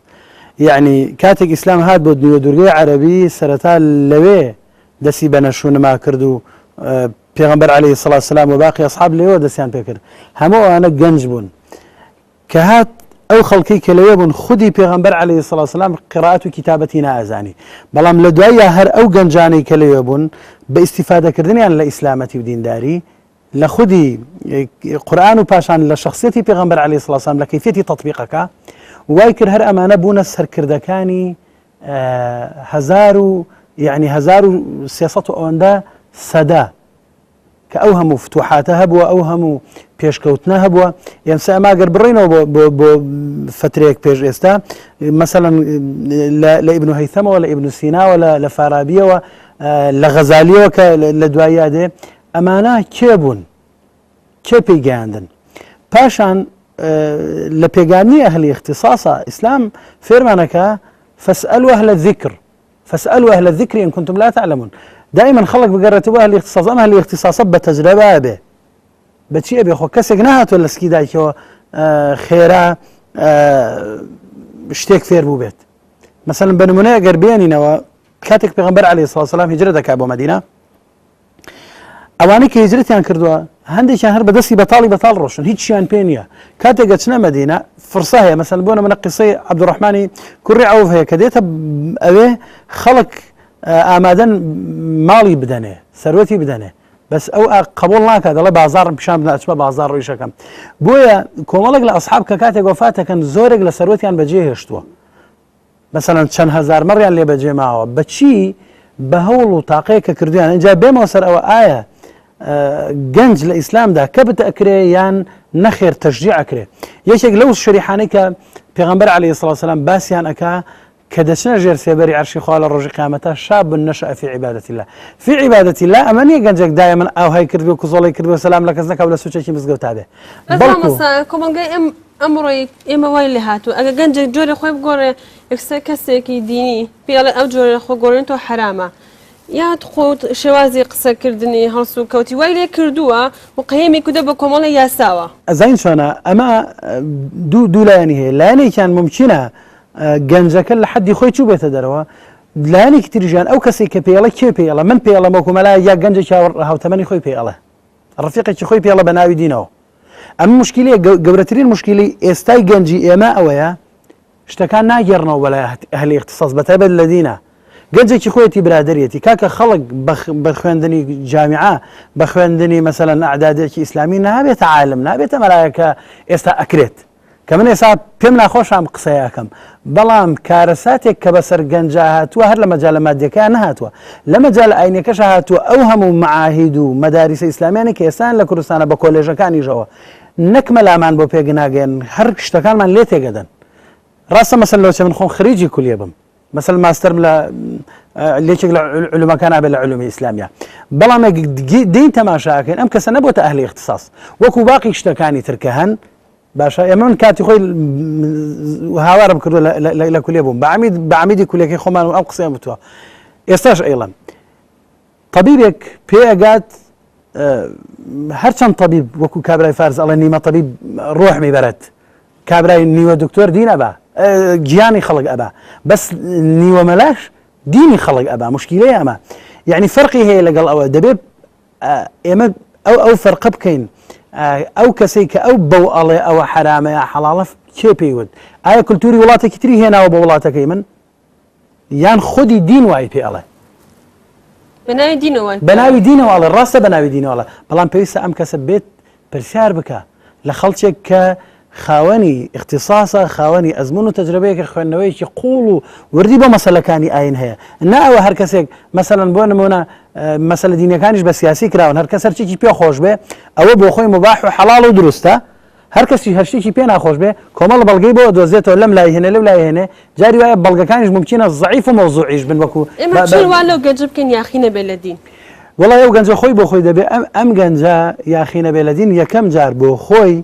یعنی کاتێک ئیسلام هات بۆ نیوە دوورگەی عەرەبی سەرەتا لەوێ دەستی بە نەشونما کرد و پێغەمبەر عەلەیهی سڵات سلام و باقی ئەسحاب لێوە دەستیان پێکرد هەموو ئەوانە گەنج بوون کە هات ئەو خەڵکەی کە لەوێ بوون خودی پێغەمبەر عەلەیهی سڵات سلام قیرائەت و کیتابەتی نائەزانی بەڵام لە دواییا هەر ئەو گەنجانەی کە لەوێ بوون بە ئیستیفادەکردنیان لە ئیسلامەتی و دینداری لە خودی قورئان و پاشان لە شخصیەتی پێغەمبەر عەلەیهی سڵات سلام لە کەیفیەتی تەطبیقەکە وای کرد هەر ئەمانە بوونە سەرکردەکانی هەزار و یعنی 1300 و ئەوەندە سەدە کە ئەو هەموو فتوحاتە هەبووە ئەو هەموو پێشکەوتنە هەبووە ئێمسا ئەما گەر بڕینەوە بۆ بۆ بۆ فترەیەک پێش ئێستا مەسەلەن لە ئیبن هەیثەمەوە لە ئیبن سیناوە لە لە فارابیەوە لە غەزالیەوە کە لە دواییا دێ ئەمانە کێ بوون کێ پێی گەیاندن پاشان لە پێگانی ئەهلی اختصاصا ئیسلام فێرمانەکە فاسألوا أهل الذكر فاسألوا أهل الذكر إن كنتم لا تعلمون دائما خەڵک بگەڕێتەوە ئەهلی اختصاص ئەم ئەهلی اختصاصە بە تەجربە بێ بەچی ئەبێ خۆ کەسێک نەهاتوە لە سکی دایکەوە خێرا شتێک فێر بوو بێت مەسەلەن بە نمونە ئەگەر بێنینەوە کاتێک پێغمبەر عەلەیهی سڵاو سەلام هیجرە دەکات بۆ مەدینە ئەوانەی کە هیجرەتیان کردووە هەندێکیان هەر بەدەستی بەتاڵی بەتاڵ ڕۆشن هیچیان پێ نییە کاتێک گەچنە مەدینە فرسە هەیە مەسەل بۆ نمونە قسەی عەبدوڕەحمانی کوڕی عەوف هەیە کە دێتە ئەوێ خەڵک ئامادەن ماڵی بدەنێ سەروەتی بدەنێ بەس ئەو قبول ناکات دەڵێ بازاڕم پیشان بدە ئەچمە بازاڕ ڕیشەکەم بۆیە کۆمەڵێک لە ئەسحاب کە کاتێک وەفاتەکەن زۆرێک لە سەروەتیان بەجێ هێشتووە مەسەلەن چەند هەزار مەڕیان لێ بەجێ ماوە بەچی بە هەوڵ و تاقەیە کە کردویان اینجا بێمەوە سەر ئەوە ئایا گەنج لە ئیسلامدا کەبت ئەکرێ یان نەخێر تەشجیع ئەکرێ یەکێک لەو شەریحانەی کە پێغەمبەر عەلەیهی سڵاو سەلام باسیان ئەکا کە دەچنە ژێر سێبەری عەرشی خوا لە ڕۆژی قیامەتا شاب نشأ في عبادة الله في عبادة الله ئەمە نییە گەنجێک دایە من ئاوهای کردبێ و کزۆڵی کردبێ سەلام لە کەس نەکا و لە سوچێکی مزگەوتا بێ بەڵکو کۆمەڵگەی ئەم ئەمڕۆی ئێمە وای لێ هاتووە ئەگەر گەنجێک جۆرێ خۆی بگۆڕێ یەکسەر کەسێکی دینی پێی ئەڵێ ئەو جۆرە خۆ گۆڕین تۆ حەرامە یاد خۆت شێوازی قسەکردنی هەڵس و کەوتی وای لێ کردووە و قەیەمی کردووە بە کۆمەڵی یاساوە. ئەزانی چۆنە ئەمە دوو دوو لایەنی هەیە لایەنێکیان مومکینە گەنجەکە لە حەدی خۆی چوو بێتە دەرەوە لایەنێکی تریشیان ئەو کەسێک کە پێڵە کێ پێڵە من پێڵە وەکو مەلایەک یا گەنجێکی هاوتەمەنی خۆی پێڵە ڕفیقێکی خۆی پێڵە بە ناوی دینەوە ئەم مشکلەیە گەورەترین مشکلی ئێستای گەنجی ئێمە ئەوەیە شتەکان ناگێڕنەوە بەلای ئەهلی اختصاص بەتایبەت لە دینە گەنجێکی خۆیەتی برادەرێتی کاکە خەڵک بە خوێندنی جامیعە بە خوێندنی مەسەلەن ئەعدادێکی ئیسلامی نابێتە عالم نابێتە مەلایەکە ئێستا ئەکرێت کە من ئێستا پێم ناخۆشە ئەم قسەیە ئەکەم بەڵام کارەساتێک کە بەسەر گەنجا هاتووە هەر لە مەجالە مادیەکەیا نەهاتووە لە مەجالە ئاینیەکەشا هاتووە ئەو هەموو مەعاهید و مەداریسە ئیسلامیانەی کە ئێستایان لە کوردستانە بە کۆلێژەکانیشەوە نەک مەلامان بۆ پێک ناگەن هەر شتەکانمان لێ تێگەدەن ڕاستە مەسەل لەوچە من خۆم خریجی کولیە بم مەسەل ماستەرم لە لێکێک لە علومەکان ئابێ لە علومی ئیسلامیە بەڵام دین تەماشاکەین ئەم کەسە نەبۆتە ئەهلی اختصاص وەکو باقی شتەکانی تر کە هەن باشە ئێمە من کاتی خۆی هاوارم کردو لە کولیە بووم بە عمید بە عمیدی کولیەکەی خۆمان و ئەم قسەیان وتووە ئێستاش ئەیڵم طبیبێک پێ ئەگات. هەرچەند تەبیب وەکو کابرای فارس ئەڵێ نیمە تەبیب ڕۆح میبەرێت کابرای نیوە دکتۆر دین ئەبا گیانی خەڵک ئەبا بەس نیوە مەلاش دینی خەڵک ئەبا مشکیلەیە ئەمە یعنی فەرقی هەیە لەگەڵ ئەوە دەبێت ئێمە ئەو ئەو فەرقە بکەین ئەو کەسەی کە ئەو بەو ئەڵێ ئەوە حەرامە یا حەڵاڵە کێ پێی وت ئایا کولتوری وڵاتێکی تری هێناوە بۆ وڵاتەکەی من یان خودی دین وای پێ ئەڵێ؟ بە ناوی دینەوە وای پێ بە ناوی دینەوە ئەڵێ ڕاستە بە ناوی دینەوە ئەڵێ بەڵام پێویستە ئەم کەسە بێت پرسیار بکا لە خەڵکێک کە خاوەنی ئیختیساسە خاوەنی ئەزموون و تەجرەبەیەکە خوێندنەوەیەکی قووڵ و وردی بۆ مەسەلەکانی ئاین هەیە نا ئەوە هەر کەسێک مەسەلەن بۆ نمونە مەسەلە دینیەکانیش بە سیاسی کراون هەر کەس هەرچێکی پێ خۆش بێ ئەوە بۆ خۆی مباح و حەڵاڵ و دروستە هەر کەسیش هەر شتێکی پێ ناخۆش بێ کۆمەڵە بەڵگەی بۆ ئەدۆزێتەوە لەم لای هێنێ لەو لای هێنێ جاری وایە بەڵگەکانیش مومکینە زەعیف و مەوزوعیش بن وەکو ئێمە چۆن وا لەو گەنجە بکەین یاخی نەبێ لە دین؟ وەڵای ئەو گەنجە خۆی بۆ خۆی دەبێ ئەم ئەم گەنجە یاخی نەبێ لە دین یەکەم جار بۆ خۆی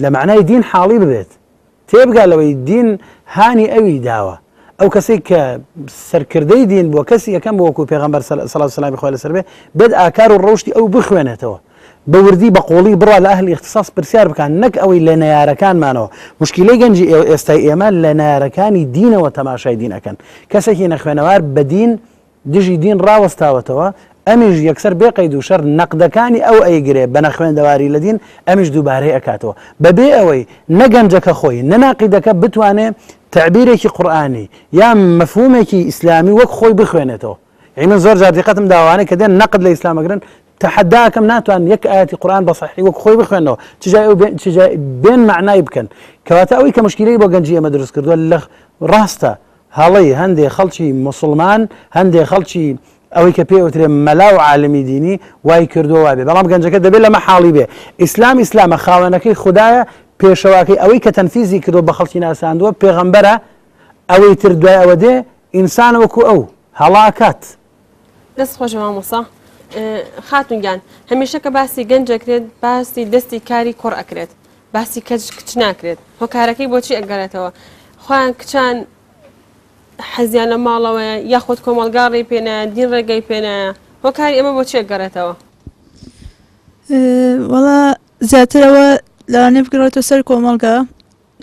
لە مەعنای دین حاڵی ببێت تێبگا لەوەی دین هانی ئەوی داوە ئەو کەسەی کە سەرکردەی دین بووە کەسی یەکەم بووە وەکو پێغەمبەر سەڵات و سەلامی خوای لەسەر بێ بێت ئاکار و ڕەوشتی ئەو بخوێنێتەوە بە وردی بە قوڵی بڕوا لە ئەهلی ئیختیساس پرسیار بکان نەک ئەوەی لە نەیارەکانمانەوە مشکیلەی گەنجی ئێستای ئێمە لە نەیارەکانی دینەوە تەماشای دین ئەکەن کەسێکی نەخوێنەوار بە دین دژی دین ڕاوەستاوەتەوە، ئەمیش یەکسەر بێ قەید و شەرت نەقدەکانی ئەو ئەیگرێ بە نەخوێندەواری لە دین، ئەمیش دووبارەی ئەکاتەوە بە بێ ئەوەی نە گەنجەکە خۆی نە ناقیدەکە بتوانێ تەعبیرێکی قورئانی یا مەفهومێکی ئیسلامی وەک خۆی بخوێنێتەوە. یەعنی من زۆر جار دیقەتم داوە ئەوانەی کە دێن نەقد لە ئیسلام ئەگرن تەحەدا ئەکەم ناتوانن یەک ئایەتی قورئان بە سەحیحی وەک خۆی بخوێننەوە چ جای ئەو بێن چ جای بێن مەعنای بکەن. کەواتە ئەوەی کە مشکیلەی بۆ گەنجی ئێمە دروست کردووە لە ڕاستە هەڵەی هەندێ خەڵکی موسڵمان، هەندێ خەڵکی ئەوەی کە پێی ئەوترێ مەلا و عالمی دینی وای کردووە وابێ، بەڵام گەنجەکە دەبێ لەمە حاڵی بێ. ئیسلام ئیسلامە، خاوەنەکەی خودایە، پێشەواکەی ئەوەی کە تەنفیزی کردووە بە خەڵکی ناساندووە پێغەمبەرە، ئەوەی تر دوای ئەوە دێ ئینسانە وەکو ئەو، هەڵە ئەکات. دەست خۆش مامۆستا. خاتون گیان هەمیشە کە باسی گەنج ئەکرێت باسی دەستی کاری کوڕ ئەکرێت باسی کەچ کچ ناکرێت هۆکارەکەی بۆچی ئەگەڕێتەوە خۆیان کچان حەزیان لە ماڵەوەیە یاخود کۆمەڵگا ڕێی پێنایە دین ڕێگەی پێنایە هۆکاری ئەمە بۆچی ئەگەڕێتەوە؟ وەڵا زیاترەوە لەوانەیە بگەڕێتەوە سەر کۆمەڵگا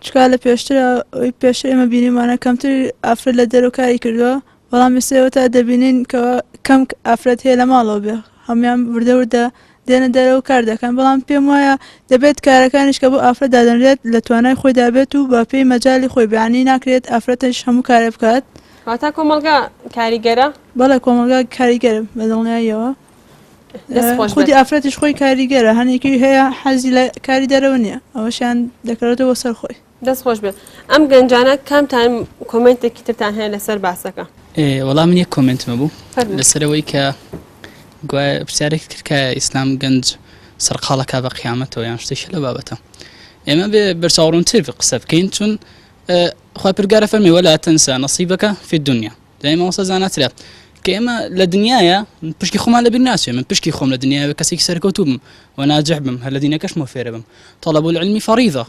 چکا لە پێشترا ئەوەی پێشتر ئێمە بینیمانە کەمتر ئافرەت لە دەرەوە کاری کردووە بەڵام ئێستا ئێوەتا دەبینین کەوا کەم ئافرەت هەیە لە ماڵەوە بێ هەموان وردە وردە دێنە دەرەوە کار دەکەن بەڵام پێم وایە دەبێت کارەکانیش کە بۆ ئافرەت دادەنرێت لە توانای خۆیدا بێت و بە پێی مەجالی خۆی بێ یانی ناکرێت ئافرەتیش هەموو کارێ بکات. واتا کۆمەڵگا کاریگەرە؟ بەڵێ کۆمەڵگا کاریگەرە بە دڵنیاییەوە. خودی ئافرەتیش خۆی کاریگەرە هەنێکی هەیە حەزی لە کاری دەرەوە نییە ئەوەشیان دەکەوێتەوە سەر خۆی. دەست خۆش بێت ئەم گەنجانە کامتان کۆمێنتێکی ترتان هەیە لەسەر باسەکە؟ وەڵا من یەک کۆمێنتم هەبوو لەسەرەوەی کە گوایە پرسیارێک کرد کە ئیسلام گەنج سەرقاڵەکە بە قیامەتەوە یان شتێکی لە بابەتە ئێمە بێ بەرچاوڕوونتر قسە بکەین چون خوای پرگارە فەرمی ولا تنسى نصيبك في الدنيا دای مامۆستا زاناترە کە ئێمە لە دنیاە پشکی خۆمان لەبیر ناچێ من پشکی خۆم لە دنیاوە کەسێکی سەرکەوتوو بم و ناجح بم هەر لە دینەکەشمەوە فێرە بم طلب العلم فریضە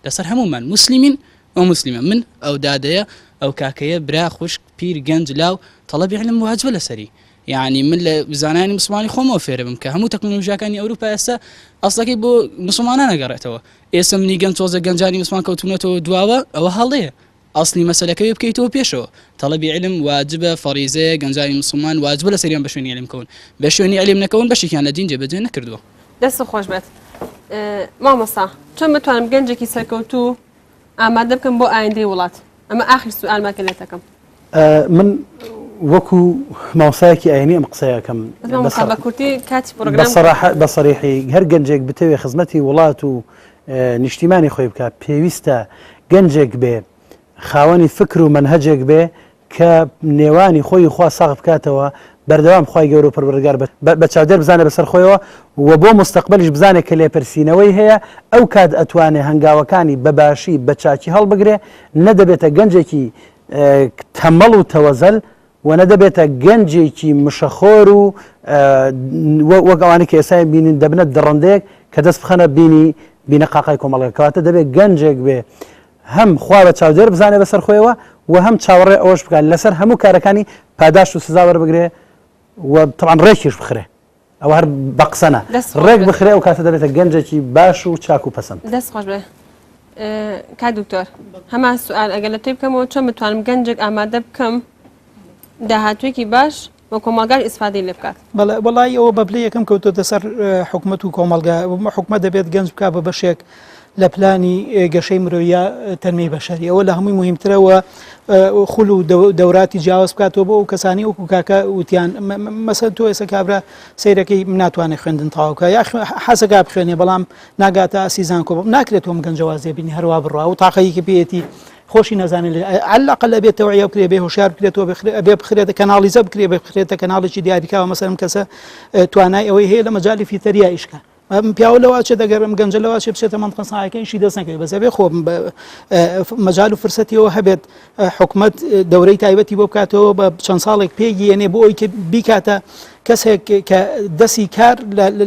لەسەر هەمومان مسلمین و مسلمە من ئەو دادەیە ئەو کاکەیە برا خوشک پیر گەنج لاو طلبی علم واجبە لەسەری یعنی من لە زانانی مسلمانی خۆمەوە فێرە بم کە هەموو تەکنۆلۆژیاکانی ئەوروپا ئێستا ئەسڵەکەی بۆ مسلمانان ئەگەڕێتەوە ئێستا منی گەنج تۆزە گەنجانی مسلمان کەوتونەتەوە دواوە ئەوە هەڵەیە ئەسڵی مەسەلەکە وێ بکەیتەوە پێشەوە تەڵەبی عیلم واجبە فەریزەیە گەنجانی موسڵمان واجبە لەسەریان بە شوێنی عیلم کەون بە شوێنی عیلم نەکەون بەشێکیان لە دین جێبەجێ نەکردووە. دەستت خۆش بێت مامۆستا چۆن بتوانم گەنجێکی سەرکەوتوو ئامادە بکەم بۆ ئایندەی وڵات ئەمە ئاخر سوئالمە کە لێتەکەم. من وەکو مامۆستایەکی ئاینی ئەم قسەیە ئەکەم مامۆستا بە کورتی کاتی پرۆگرام بە سەریحی هەر گەنجێک بتەوێ خزمەتی وڵات و نیشتیمانی خۆی بکات پێویستە گەنجێک بێ خاوەنی فکر و مەنهەجێک بێ کە نێوانی خۆی و خوا ساغ بکاتەوە بەردەوام خوای گەورە و پەروەردگار بە چاودێر بزانێ بەسەر خۆیەوە و بۆ موستەقبەلیش بزانێ کە لێپرسینەوەی هەیە ئەو کات ئەتوانێ هەنگاوەکانی بە باشی بە چاکی هەڵبگرێ نە دەبێتە گەنجێکی تەمەڵ و تەوەزەل و نە دەبێتە گەنجێکی مشەخۆر و وەک ئەوانەی کە ئێستا بینین دەبنە دڕندەیەک کە دەست بخەنە بینی بینە قاقای کۆمەڵگە کەواتە دەبێت گەنجێک بێ هەم خوا بە چاودێر بزانێ بەسەر خۆیەوە و هەم چاوەڕێ ئەوەش بکات لەسەر هەموو کارەکانی پاداشت و سزا وەربگرێ و تەبعەن ڕێکیش بخرێ. ئەوە هەر بە قسە نا دەست خۆش ڕێک بێت. بخرێ ئەو کاتە دەبێتە گەنجێکی باش و چاک و پەسەند. دەست خۆش بێ کاک دکتۆر هەمان سوال ئەگەر لە تۆی بکەمەوە چۆن بتوانم گەنجێک ئامادە بکەم داهاتوویەکی باش و کۆمەڵگاش ئیسفادەی لێ بکات؟ بەڵێ وەڵایی ئەوە بە پلەی یەکەم کەوتۆتە سەر حکومەت و کۆمەڵگا حکومەت دەبێت گەنج بکا بە بەشێک لە پلانی گەشەی مرۆیە تەنمیەی بەشەری ئەوە لە هەمووی مهمترە و خول و دەوراتی جیاواز بکاتەوە بۆ ئەو کەسانی وەکو کاکە وتیان مەسەن تۆ ئێستا کابرا سەیرەکەی ناتوانێت خوێندن تەواوکە یا حەزەکا بخوێنێ بەڵام ناگاتە ئاسی زانکۆ ناکرێت تۆم گەنجەواز لێبینی هەروا بڕوا و تاقەیەکی پێیەتی خۆشی نەزانێت عەلەقەل ئەبێت تەوعیە بکرێ بێ هۆشیار بکرێتەوە بێ بخرێتە کەناڵیزە بکرێ بێ بخرێتە کەناڵێکی دیاریکاوە مەسەلەن کەسە توانای ئەوەی هەیە لە مەجالی فیتەریا ئیشکە ئەم پیاوە لەوە ئەچێت ئەگەر ئەم گەنجە لەوە ئەچێت بچێتە مەنتقە سناعەکە ئیشی دەست نەکەوێت بەس ئەبێ خۆ مەجال و فرسەتیەوە هەبێت حکومەت دەورەی تایبەتی بۆ بکاتەوە بە چەند ساڵێک پێگیێنێ بۆ ئەوی کە بیکاتە کەسێک کە دەسی کار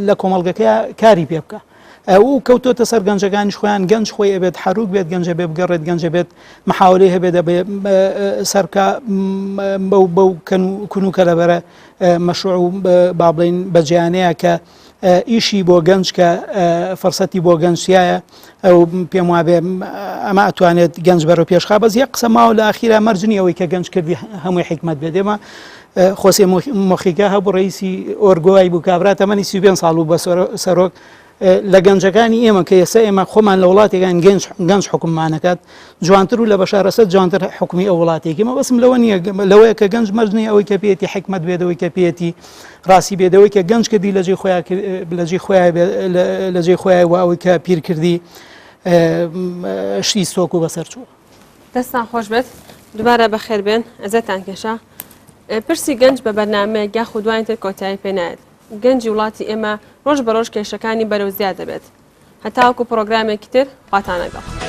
لە کۆمەڵگەکەی کاری پێ بکە. ئەو کەوتۆتە سەر گەنجەکانیش خۆیان گەنج خۆی ئەبێت حروک بێت گەنجە بێ بگەڕێت گەنجە بێت محاولەی هەبێت دەبێ سەرکە بەو بەو کون و کەلەبەرە مەشروع و با بڵین بەجیانەیە کە ئیشی بۆ گەنج کە فرسەتی بۆ گەنج تایە ئەو پێم وابێ ئەمە ئەتوانێت گەنج بەرەو پێشخا بەس یەک قسە ماوە لە ئاخیرا مەرجنی ئەوەی کە گەنج کردی هەمووی حکمت بێت ئێمە خۆسێ مۆخیکا هەبوو ڕئیسی ئۆرگۆی بوو کابرا تەمەنی 35 ساڵ بوو بە سەرۆک لە گەنجەکانی ئێمە کە ئێستا ئێمە خۆمان لە وڵاتێکان گەنج گەنج حکوممانەکات جوانتر و لە بەشار ئەسەد جوانتر حکومی ئەو وڵاتێکی مەبەستم لەوە نییە لەوەیە کە گەنج مەرج نییە ئەوەی کە پێیەتی حکمت بێت ئەوەی کە پێیەتی ڕاستی بێت ئەوەی کە گەنج کردی لە جێی خۆیان لە جێی خۆیان لە جێی خۆیان و ئەوەی کە پیر کردی شتی سۆک و بەسەر چووە. دەستان خۆش بێت دوبارە بەخێر بێن ئەزێتان کێشا پرسی گەنج بە بەرنامەیەک یاخود دوانی تر کۆتایی پێ نایەت گەنجی وڵاتی ئێمە ڕۆژ بە ڕۆژ کێشەکانی بەرەو زیاد دەبێت هەتاوەکو پڕۆگرامێکی تر خواتان لەگەڵ.